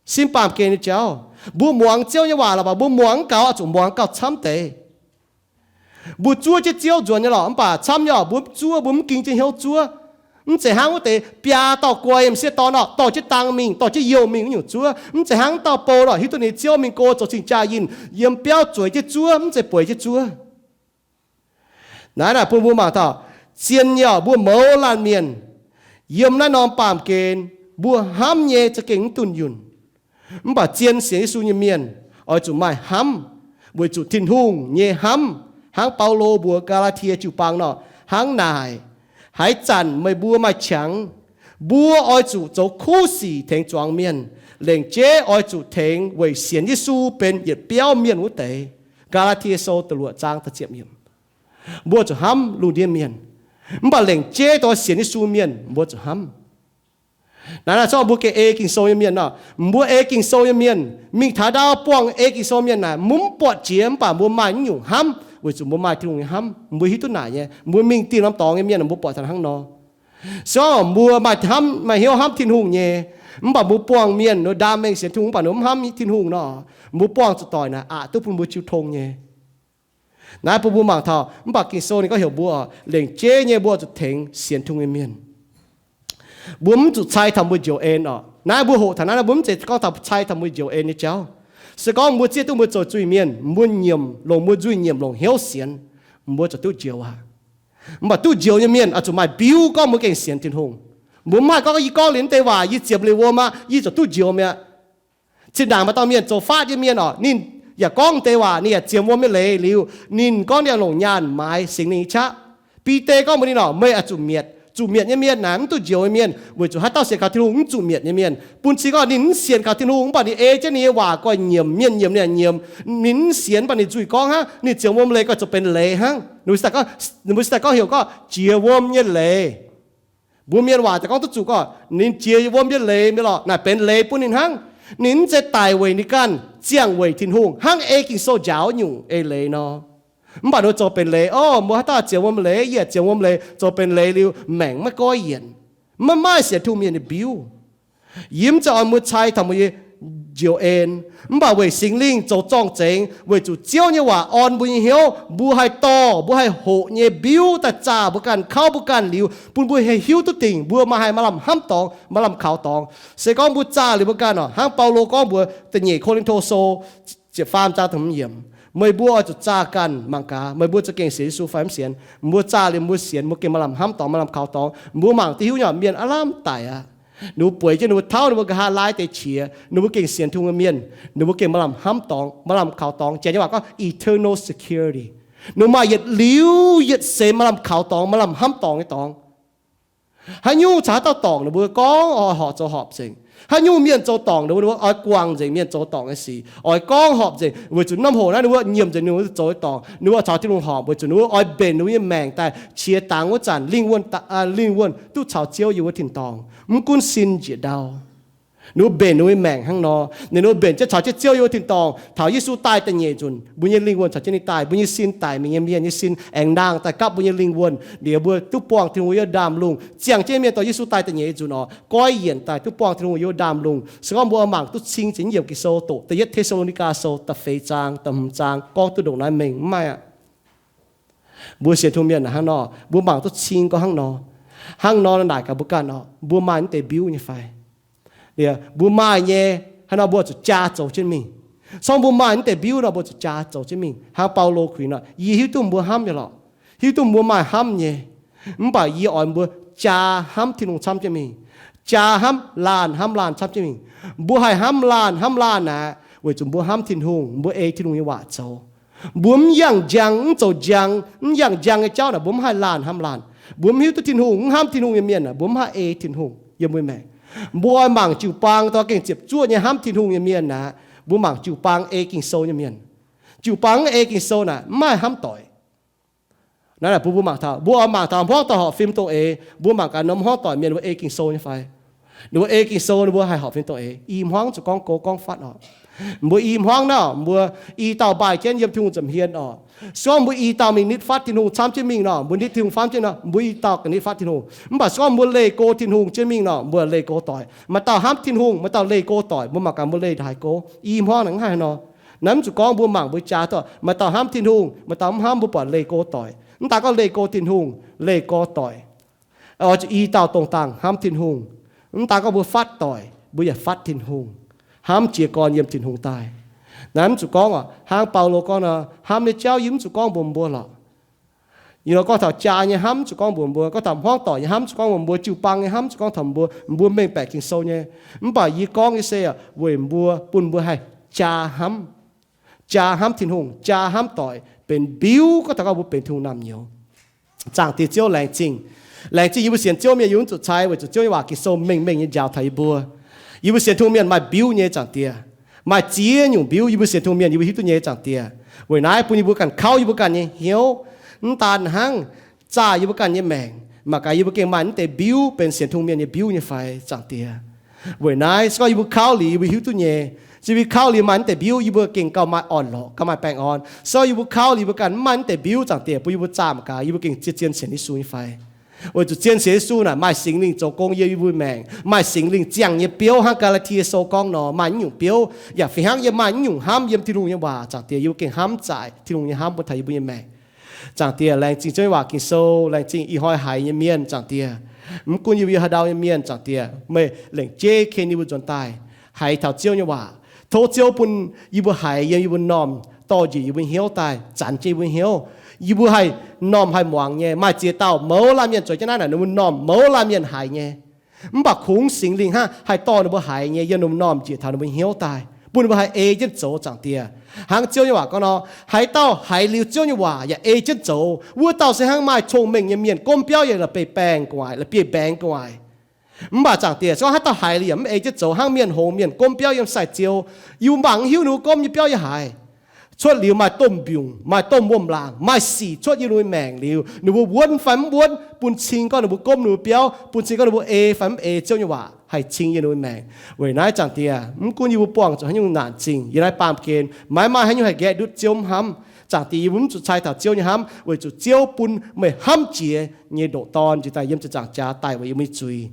Simv baamh gen nyei jauv. Mbuo muangx Ziouv nyei waac lorqc, mv baac mbuo muangx mv gaux, oix zuqc muangx gauh camv deix. Mbuo zuov jienv Ziouv nzuonx nyei lorqc, mv baac camv nyei orqc, mbuo mv zuov, mbuo mv ging jienv hnyouv zuov. Mv zeiz hnangv wuov deix biaa dauh guai m'sieqv dorn orqc, dorh jienv dang mingh, dorh jienv youh mingh wuov nyungc zuov. Mv zeiz hnangv wuov dauh bou orqc, hiuv duqv ninh nyei ziouv mingh go zoux cing-jaa yinh, yiem biauv zueiz jienv zuov, mv zeiz bueix jienv zuov. Naaiv naaic bun mbuo mangc taux, zien nyei orqc, mbuo mouz laanh mienh, yiem naaiv norm baamh gen, mbuo hnamv nyei za'gengh mv dunh yunh. Mv baac zien sienx Yesu nyei mienh oix zuqc maaih hnamv, weic zuqc Tin-Hungh nyei hnamv, hnangv Baulo mbuox Gaa^laa^tie jiu-baang nor, hnangv naaic, haaix zanc meih mbuo maaih qangx, mbuo oix zuqc zoux kuv sic tengx zuangx mienh, lengc jeiv oix zuqc tengx weic sienx Yesu benx yietc biauv mienh wuov deix. Gaa^laa^tie Sou da'luoqc zaang da'ziepc yiemc. Mbuo zuqc hnamv lungh ndiev mienh, mv baac lengc jeiv dongh sienx Yesu mienh mbuo zuqc hnamv. Naaiv naaic zorqv mbuo gengh ei Ging-Sou nyei mienh nor, mbuo ei Ging-Sou nyei mienh mingh taux ndau buangh ei Ging-Sou mienh naaic, mbuo mv buatc jiex, mv baac mbuo maaih nyungc hnamv, weic zuqc mbuo maaih Tin-Hungh nyei hnamv. Mbuo hiuv duqv naaic nyei, mbuo mingh dingh norm dorngx nyei mienh, mbuo buatc taux hnangv nor. Se gorngv mbuo maaih hnamv, maaih hnyouv hnamv Tin-Hungh nyei, mv baac mbuo buangh mienh, ninh ndaam mengh sienx Tin-Hungh, mv baac ninh mv hnamv Tin-Hungh nor, mbuo buangh zuqc doic naaic aqc duqv bun mbuo jiu tong nyei. Naaiv bun mbuo mangc taux, mv baac Ging-Sou ninh gorngv heuc mbuo, lengc jeiv nyei mbuo zuqc tengx sienx Tin-Hungh nyei mienh. Mbuo mv zuqc cai taux mbuo njoux en orqc. Naaiv mbuo hoqc taux naaiv, mbuo mv zeiz gorngv taux cai taux mbuo njoux en nyei jauv. Se gorngv mbuo zieqv duqv mbuo zoux zuiz-mienh, mbuo nyiemc longc mbuo nzuih nyiemc longc hnyouv sienx, mbuo zuqc duqv njoux aqv. Mv baac duqv njoux nyei mienh oix zuqc maaih mbiuv gorngv mbuo gengh sienx Tin-Hungh. Mbuo mv haih gorngv, yie gorngv liuz naaiv deix waac, yie ziepc liuz wuom aqv, yie zuqc duqv njoux mi'aqv. Zinh ndaangc maaih dauh mienh zoux faatv nyei mienh orqc, ninh yaac gorngv naaiv deix waac, ninh yaac ziepc wuom nyei leiz liuz, ninh gorngv ninh yaac longc nyaanh maaiz Singx Lingh nyei qaqv. Bide gorngv mbuox ninh orqc, meih oix zuqc mietc. Zuqc mietc nyei mienh naaic mv duqv njoux nyei mienh, weic zuqc haaix dauh sienx kaux Tin-Hungh mv zuqc mietc nyei mienh. Bun cing gorngv ninh mv sienx kaux Tin-Hungh, mv baac ninh ei jienv ninh nyei waac guai nyiemc, mienh nyiemc ninh yaac nyiemc. Ninh mv sienx, mv baac ninh nzuih gorngv hnangv, ninh ziepc wuom leiz guai zoux benx leiz hnangv. Ninh mbuo ziouc daaih gorngv heuc gorngv jiex wuom nyei leiz. Mbuo mienh waac daaih gorngv duqv zuqc gorngv ninh jiex wuom nyei leiz mi'aqv lorqc, naaic benx leiz bun ninh hnangv. Ninh mv zeiz daic weic ninh ganh, ziangh weic Tin-Hungh, hnangv ei Ging-Sou njaaux nyungc eix leiz nor. Mv baac ninh zoux benx leiz, orv, mbuo haaix dauh ziepc wuom leiz, yie ziepc wuom leiz, zoux benx leiz liuz maengc maiv goiv yienc. Maiv maaih sienx Tin-Hungh mienh nyei mbiuv. Yie mv zeiz oix mbuo cai taux mbuo nyei njoux en, mv baac weic Singx Lingh zoux zorng-zengx, weic zuqc Ziouv nyei waac orn mbuo nyei hnyouv, mbuo haih dorh, mbuo haih hoqc nyei mbiuv daaih zaah mbuo ganh, kauv mbuo ganh liuz, bun mbuo haih hiuv duqv dingc mbuo maaih haaix maaih lamh hnamv dorngx, maaih lamh kaux dorngx. Se gorngv mbuo zaah liuz mbuo ganh orqc, hnangv Baulo gorngv mbuox da'nyeic Ko^lin^to Sou ziepc faam zaang da'hmz yiemc, meih mbuo oix zuqc zaah ganh mangc gaax, meih mbuo za'gengh sienx Yesu fai mv sienx. Mbuo zaah liuz mbuo sienx, mbuo gengh maaih lamh hnamv dorngx, maaih lamh kaux dorngx. Mbuo mangc duqv hiuv nyei, mienh aav lamh daic aqv. Ninh mbuo bueix jienv ninh mbuo tauv ninh mbuo nqa'haav laai deix qiex, ninh mbuo gengh sienx Tin-Hungh nyei mienh, ninh mbuo gengh maaih lamh hnamv dorngx, maaih lamh kaux dorngx. Janx nyei waac gorngv eternal security. Ninh mbuo maaih yietc liuz yietc seix maaih lamh kaux dorngx, maaih lamh hnamv dorngx nyei dorngx. Haaix nyungc caux haaix dauh dorngc, ninh mbuo gorngv oix horpc zoux horpc nzengc. Haaix nyungc mienh zoux dorngc, ninh mbuo oix guangc nzengc mienh zoux dorngc nyei sic, oix gorngv horpc nzengc, weic zuqc norm hoc naaiv ninh mbuo nyiemc nzengc ninh mbuo zoux nyei dorngc, ninh mbuo caux Tin-Hungh horpc, weic zuqc ninh mbuo oix mbenc ninh mbuo nyei maengc daaih qiex dangx wuov zanc lingh wuonh, lingh wuonh duqv caux Ziouv yiem wuov tin-dorngh. Mv gunv sin njiec ndau, ninh mbuo mbenc ninh mbuo nyei maengc hnangv nor. Ninh mbuo mbenc jienv caux jienv Ziouv yiem wuov tin-dorngh, taux Yesu daaih da'nyeic nzunc, mbuo nyei lingh wuonh caux jienv ninh daaih, mbuo nyei sin daic mingh nyei mienh nyei sin aengx nangh daaih gapv mbuo nyei lingh wuonh. Liuz mbuo duqv buangh Tin-Hungh yiem ndaamv-lungh. Ziangh jienv mienh dorh Yesu daaih da'nyeic nzunc orqc, goiv yienc daaih duqv buangh Tin-Hungh yiem ndaamv-lungh. Se gorngv mbuo mangc duqv cing ziex yiemc Ging-Sou doqc da'yietv Te^saa^lo^ni^gaa Sou da'feix zaang, da'hmz zaang gorngv duqv ndongc naaiv mengh mv maaih aqv. Mbuo sienx Tin-Hungh mienh hnangv nor, mbuo mangc duqv cing gorngv hnangv nor. Hnangv nor naaic gaax mbuo ganh orqc, mbuo maaih naaiv deix mbiuv nyei fai? Liuz mbuo maaih nyei, hnangv nor mbuo zuqc jaa zoux jienv mingh. Sorng mbuo maaih naaiv deix mbiuv nor, mbuo zuqc jaa zoux jienv mingh. Hnangv Baulo kuinx nor, yie hiuv duqv mbuo hnamv nyei lorqc. Hiuv duqv mbuo maaih hnamv nyei. Mv baac yie oix mbuo jaa hnamv Tin-Hungh camv jienv mingh. Jaa hnamv laanh hnamv laanh camv jienv mingh. Mbuo haih hnamv laanh hnamv laanh aqv. Weic zuqc mbuo hnamv Tin-Hungh, mbuo ei Tin-Hungh nyei waac zoux. Mbuo mv yangh njang, mv zoux njang, mv yangh njang nyei jauv naaic, mbuo mv haih laanh hnamv laanh. Mbuo mv hiuv duqv Tin-Hungh, mv hnamv Tin-Hungh nyei mienh naaic, mbuo mv haih ei Tin-Hungh yiem mbuo maengc. Mbuo oix mangc jiu-baang dorh gengh ziepc zuoqv nyei hnamv Tin-Hungh nyei mienh aqv, mbuo mangc jiu-baang ei Ging-Sou nyei mienh. Jiu-baang mv ei Ging-Sou naaic, mv maaih hnamv doic. Naaiv mbuo, mbuo mangc taux, mbuo oix mangc taux hmuangv doic horpc fim dongh eix, mbuo mangc gaax norm hmuangv doic mienh ninh mbuo ei Ging-Sou nyei fai. Ninh mbuo ei Ging-Sou, ninh mbuo haih horpc fim dongh eix. I hmuangv zuqc gorngv go gorngv fatv oc. Mbuo i hmuangv naaiv, mbuo i dauh mbaih jienv yiem Tin-Hungh nza'hmien oc. Se gorngv mbuo i dauh mingh nitv fatv Tin-Hungh camv jienv mingh nor, mbuo nitv Tin-Hungh camv jienv nor, mbuo i dauh ganh nitv fatv Tin-Hungh. Mv baac se gorngv mbuo leih go Tin-Hungh jienv mingh nor, mbuo leih go doic. Maaih dauh hnamv Tin-Hungh, maaih dauh leih go doic. Mbuo mangc gaax mbuo leih haaix go. I hmuangv naaic mv haih nor. Naaiv mv zuqc gorngv mbuo mangc mbuo jaa doic, maaih dauh hnamv Tin-Hungh, maaih dauh mv hnamv, mbuo buatc leih go doic. Mv daaih gorngv leih go Tin-Hungh, leih go doic. Oix zuqc i dauh dongh dangh hnamv Tin-Hungh. Mv daaih gorngv mbuo fatv doic, mbuo yaac fatv Tin-Hungh, hnamv jiez gorn yiem Tin-Hungh daaih. Naaiv mv zuqc gorngv oc, hnangv Baulo gorngv nor, hnamv nyei jauv yie mv zuqc gorngv mbuox mbuo lorqc. Ih nor gorngv taux jaa nyei hnamv mv zuqc gorngv mbuox mbuo, gorngv taux hmuangv doic nyei hnamv mv zuqc gorngv mbuox mbuo, jiu-baang nyei hnamv mv zuqc gorngv taux mbuo. Mbuo mengh baeqc Ging-Sou nyei. Mv baac yie gorngv nyei se weic mbuo, bun mbuo haih jaa hnamv, jaa hnamv Tin-Hungh, jaa hnamv doic, benx mbiuv gorngv taux gorngv mbuo benx Tin-Hungh naamh nyouz. Zaangc Diex Ziouv, laengz zingh. Laengz zingh yie mbuo sienx Ziouv mienh yie mv zuqc cai, weic zuqc Ziouv nyei waac Ging-Sou mengh mengh nyei njaaux taux yie mbuo. Yie mbuo sienx Tin-Hungh mienh maaih mbiuv nyei, Zaangc Diex. Maaih ziex nyungc mbiuv yie mbuo sienx Tin-Hungh mienh yie mbuo hiuv duqv nyei, Zaangc Diex. Weic naaiv bun yie mbuo ganh kauv yie mbuo ganh nyei hnyouv, mv daan hnangv zaah yie mbuo ganh nyei maengc, mangc gaax yie mbuo gengh maaih naaiv deix mbiuv benx sienx Tin-Hungh mienh nyei mbiuv nyei fai, Zaangc Diex. Weic naaiv se gorngv yie mbuo kauv liuz yie mbuo hiuv duqv nyei. Se yie mbuo kauv liuz maaih naaiv deix mbiuv yie mbuo gengh gauh maaih orn-lorqc, gauh maaih baengh orn. Se gorngv yie mbuo kauv liuz yie mbuo ganh mv maaih naaiv deix mbiuv, Zaangc Diex, bun yie mbuo zaah mangc gaax yie mbuo gengh zien zien sienx Yesu nyei fai. Weic zuqc zien sienx Yesu naaic maaih Singx Lingh zoux gong yiem yie mbuo maengc, maaih Singx Lingh ziangh nyei biouv hnangv Gaa^laa^tie Sou gorngv nor, maaih naaiv nyungc biouv. Yaac fih hnangv yiem maaih naaiv nyungc hnamv yiem Tin-Hungh nyei waac, Zaangc Diex, yie mbuo gengh hnamv zaaic Tin-Hungh nyei hnamv bun taux yie mbuo nyei maengc. Zaangc Diex, laengz zingh Ziouv nyei waac Ging-Sou, laengz zingh ih hnoi haiz nyei mienh, Zaangc Diex. Mv gunv yie mbuo haaix ndau nyei mienh, Zaangc Diex, meih lengc jeiv ken yie mbuo nzuonx daaih haiz taux Ziouv nyei waac. Tov Ziouv bun yie mbuo haiz yiem yie mbuo m'normh dorh njiec yie mbuo hnyouv daaih, zanx jienv yie mbuo hnyouv. Yie mbuo haih m'normh haih muangx nyei. Maaih ziex dauh mouz laanh mienh zueiz jienv naaiv naaic, ninh mbuo m'normh mouz laanh mienh haiz nyei. Mv baac kungx Singx Lingh hnangv haih dorh ninh mbuo haiz nyei, yiem ninh mbuo m'normh njiec taux ninh mbuo hnyouv daaih, bun ninh mbuo haih ei jienv zoux, Zaangc Diex. Hnangv Ziouv nyei waac gorngv nor, haaix dauh haiz liuz Ziouv nyei waac yaac ei jienv zoux, wuov dauh se hnangv maaih cong-mengh nyei mienh gomv biauv yiem la'bieiv-baengh gu'nguaaic, la'bieiv-mbaengx gu'nguaaic. Mv baac, Zaangc Diex, se gorngv haaix dauh haiz liuz yaac mv ei jienv zoux, hnangv mienh hngongx mienh gomv biauv yiem sai-ziou, yie mbuo mangc mv hiuv ninh mbuo gomv nyei biauv yiem haaix. Cuotv liuz maaih domh mbiungc, maaih domh wuom-laangc, maaih sic cuotv yiem ninh mbuo maengc liuz, ninh mbuo wuonv fai mv wuonv, bun cing gorngv ninh mbuo gomv ninh mbuo biauv, bun cing gorngv ninh mbuo ei fai mv ei Ziouv nyei waac haih cing yiem ninh mbuo maengc. Weic naaiv, Zaangc Diex, mv gunv yie mbuo buangh zuqc haaix nyungc naanc zingh yiem naaiv baamh gen, maiv maaih haaix nyungc haih nqaeqv ndutv Ziouv hnamv. Zaangc Diex, yie mbuo mv zuqc cai taux Ziouv nyei hnamv, weic zuqc Ziouv bun meih hnamv jiex nyei ndoqc Dorn njiec daaih yiem ziepc nzaangc jaax daaih weic yie mbuo nyei zuiz.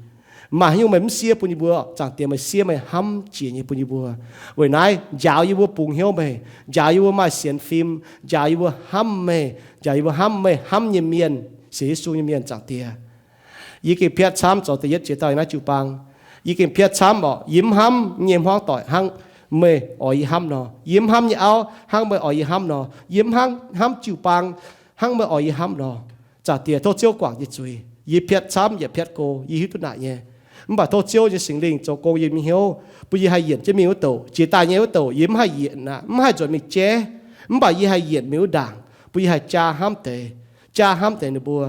Maaih haaix nyungc meih mv siev bun yie mbuo, Zaangc Diex, meih siev meih hnamv jiex nyei bun yie mbuo. Weic naaiv, njaaux yie mbuo bungx hnyouv meih, njaaux yie mbuo maaih sienx fim, njaaux yie mbuo hnamv meih, njaaux yie mbuo hnamv meih hnamv nyei mienh, sienx Yesu nyei mienh, Zaangc Diex. Yie gengh piatv camv zoux da'yietv jiex dauh yiem naaiv jiu-baang. Yie gengh piatv camv orqc, yie mv hnamv nyei hmuangv doic hnangv meih oix yie hnamv nor. Yie mv hnamv nyei auv hnangv meih oix yie hnamv nor. Yie mv hnamv, hnamv jiu-baang hnangv meih oix yie hnamv nor. Zaangc Diex, tov Ziouv guangc yie zuiz. Yie piatv camv yaac piatv go, yie hiuv duqv naaic nyei. Mv baac tov Ziouv nyei Singx Lingh zoux gong yiem yie hnyouv, bun yie haih yienc jienv mingh wuov douc, jiex daaih nyei wuov douc, yie mv haih yienc aqv, mv haih nzuonx mingh jaiv. Mv baac yie haih yienc mingh wuov ndaangc, bun yie haih jaa hnamv deix, jaa hnamv deix ninh mbuo.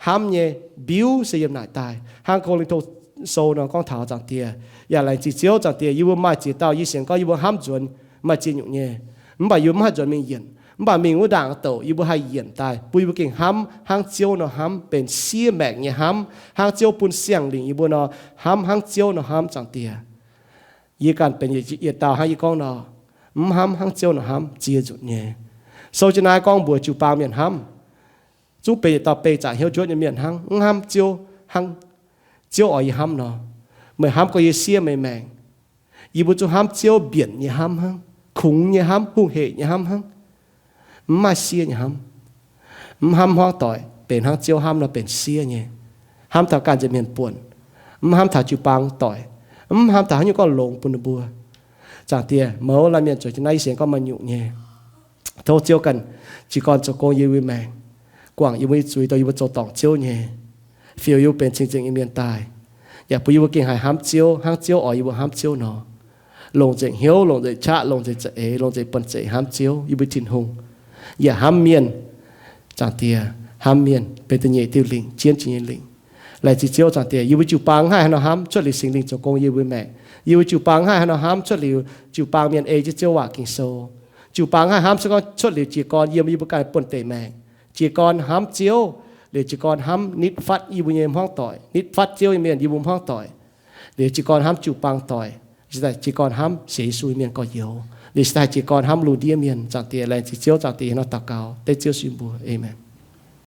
Hnamv nyei mbiuv se yiem naaic daaih, hnangv Ko^lin^to Sou nor gorngv taux, Zaangc Diex. Yaac laengz zingh Ziouv, Zaangc Diex, yie mbuo maaih ziex dauh yie sienx gorngv yie mbuo hnamv nzuonx maaih ziex nyungc nyei. Mv baac yie mbuo mv haih nzuonx mingh yienc. Mv baac mingh wuov ndaangc douc yie mbuo haih yienc daaih, bun yie mbuo gengh hnamv hnangv Ziouv nor hnamv, benx siev maengc nyei hnamv, hnangv Ziouv bun siang-lingc yie mbuo nor hnamv, hnangv Ziouv nor hnamv, Zaangc Diex. Yie ganh benx yietc dauh hnangv yie gorngv nor, mv hnamv hnangv Ziouv nor hnamv, ziex nzunc nyei. Sou jienv naaiv gorngv mbuox jiu-baang mienh hnamv, zungv benx yietc dauh beih zaqc hnyouv njuotv nyei mienh hnangv, mv hnamv Ziouv hnangv Ziouv oix yie hnamv nor. Meih hnamv gorngv yie siev meih maengc. Yie mbuo zungv hnamv Ziouv mbienc nyei hnamv hnangv, kungx nyei hnamv, hungh hec nyei hnamv hnangv, mv maaih siev nyei hnamv. Mv hnamv hmuangv doic benx hnangv Ziouv hnamv nor benx siev nyei, hnamv taux ganh nza'hmien buonc, mv hnamv taux jiu-baang doic, mv hnamv taux haaix nyungc gorngv longx bun ninh mbuo. Zaangc Diex, mouz laanh mienh zueiz jienv naaiv yie sienx gorngv maaih nyungc nyei. Tov Ziouv ganh jiez gorn zoux gong yiem yie mbuo maengc, guangc yie mbuo nyei zuiz dongh yie mbuo zoux dorngc Ziouv nyei, fiou yie mbuo benx cing-nzengc nyei mienh daaih, yaac bun yie mbuo gengh haih hnamv Ziouv hnangv Ziouv oix yie mbuo hnamv Ziouv nor. longc nzengc hnyouv, longc nzengc qaqv, longc nzengc za'eix, longc nzengc buonv-zeic hnamv Ziouv, yie mbuo Tin-Hungh. Yaac hnamv mienh, Zaangc Diex, hnamv mienh benx da'nyeic diuh lingc, jienv jiex nyei lingc. Laengz zingh Ziouv, Zaangc Diex, yie mbuo jiu-baang mv haih haaix nor hnamv cuotv liuz Singx Lingh zoux gong yiem yie mbuo maengc. Yie mbuo jiu-baang mv haih haaix nor hnamv cuotv liuz jiu-baang mienh ei jienv Ziouv waac Ging-Sou. Jiu-baang mv haih hnamv cuotv gorngv cuotv liuz jiez gorn yiem yie mbuo ganh buonv-deic maengc. Jiez gorn hnamv Ziouv, liuz jiez gorn hnamv nitv fatv yie mbuo nyei hmuangv doic, nitv fatv Ziouv nyei mienh yie mbuo hmuangv doic. Liuz jiez gorn hnamv jiu-baang doic, jiez gorn hnamv sienx Yesu nyei mienh gorx-youz, liuz se daaih jiez gorn hnamv lungh ndiev mienh. Zaangc Diex, laengz zingh Ziouv, Zaangc Diex, yie hnangv nor daux gaux dengv Ziouv sin mbuox. Aamen.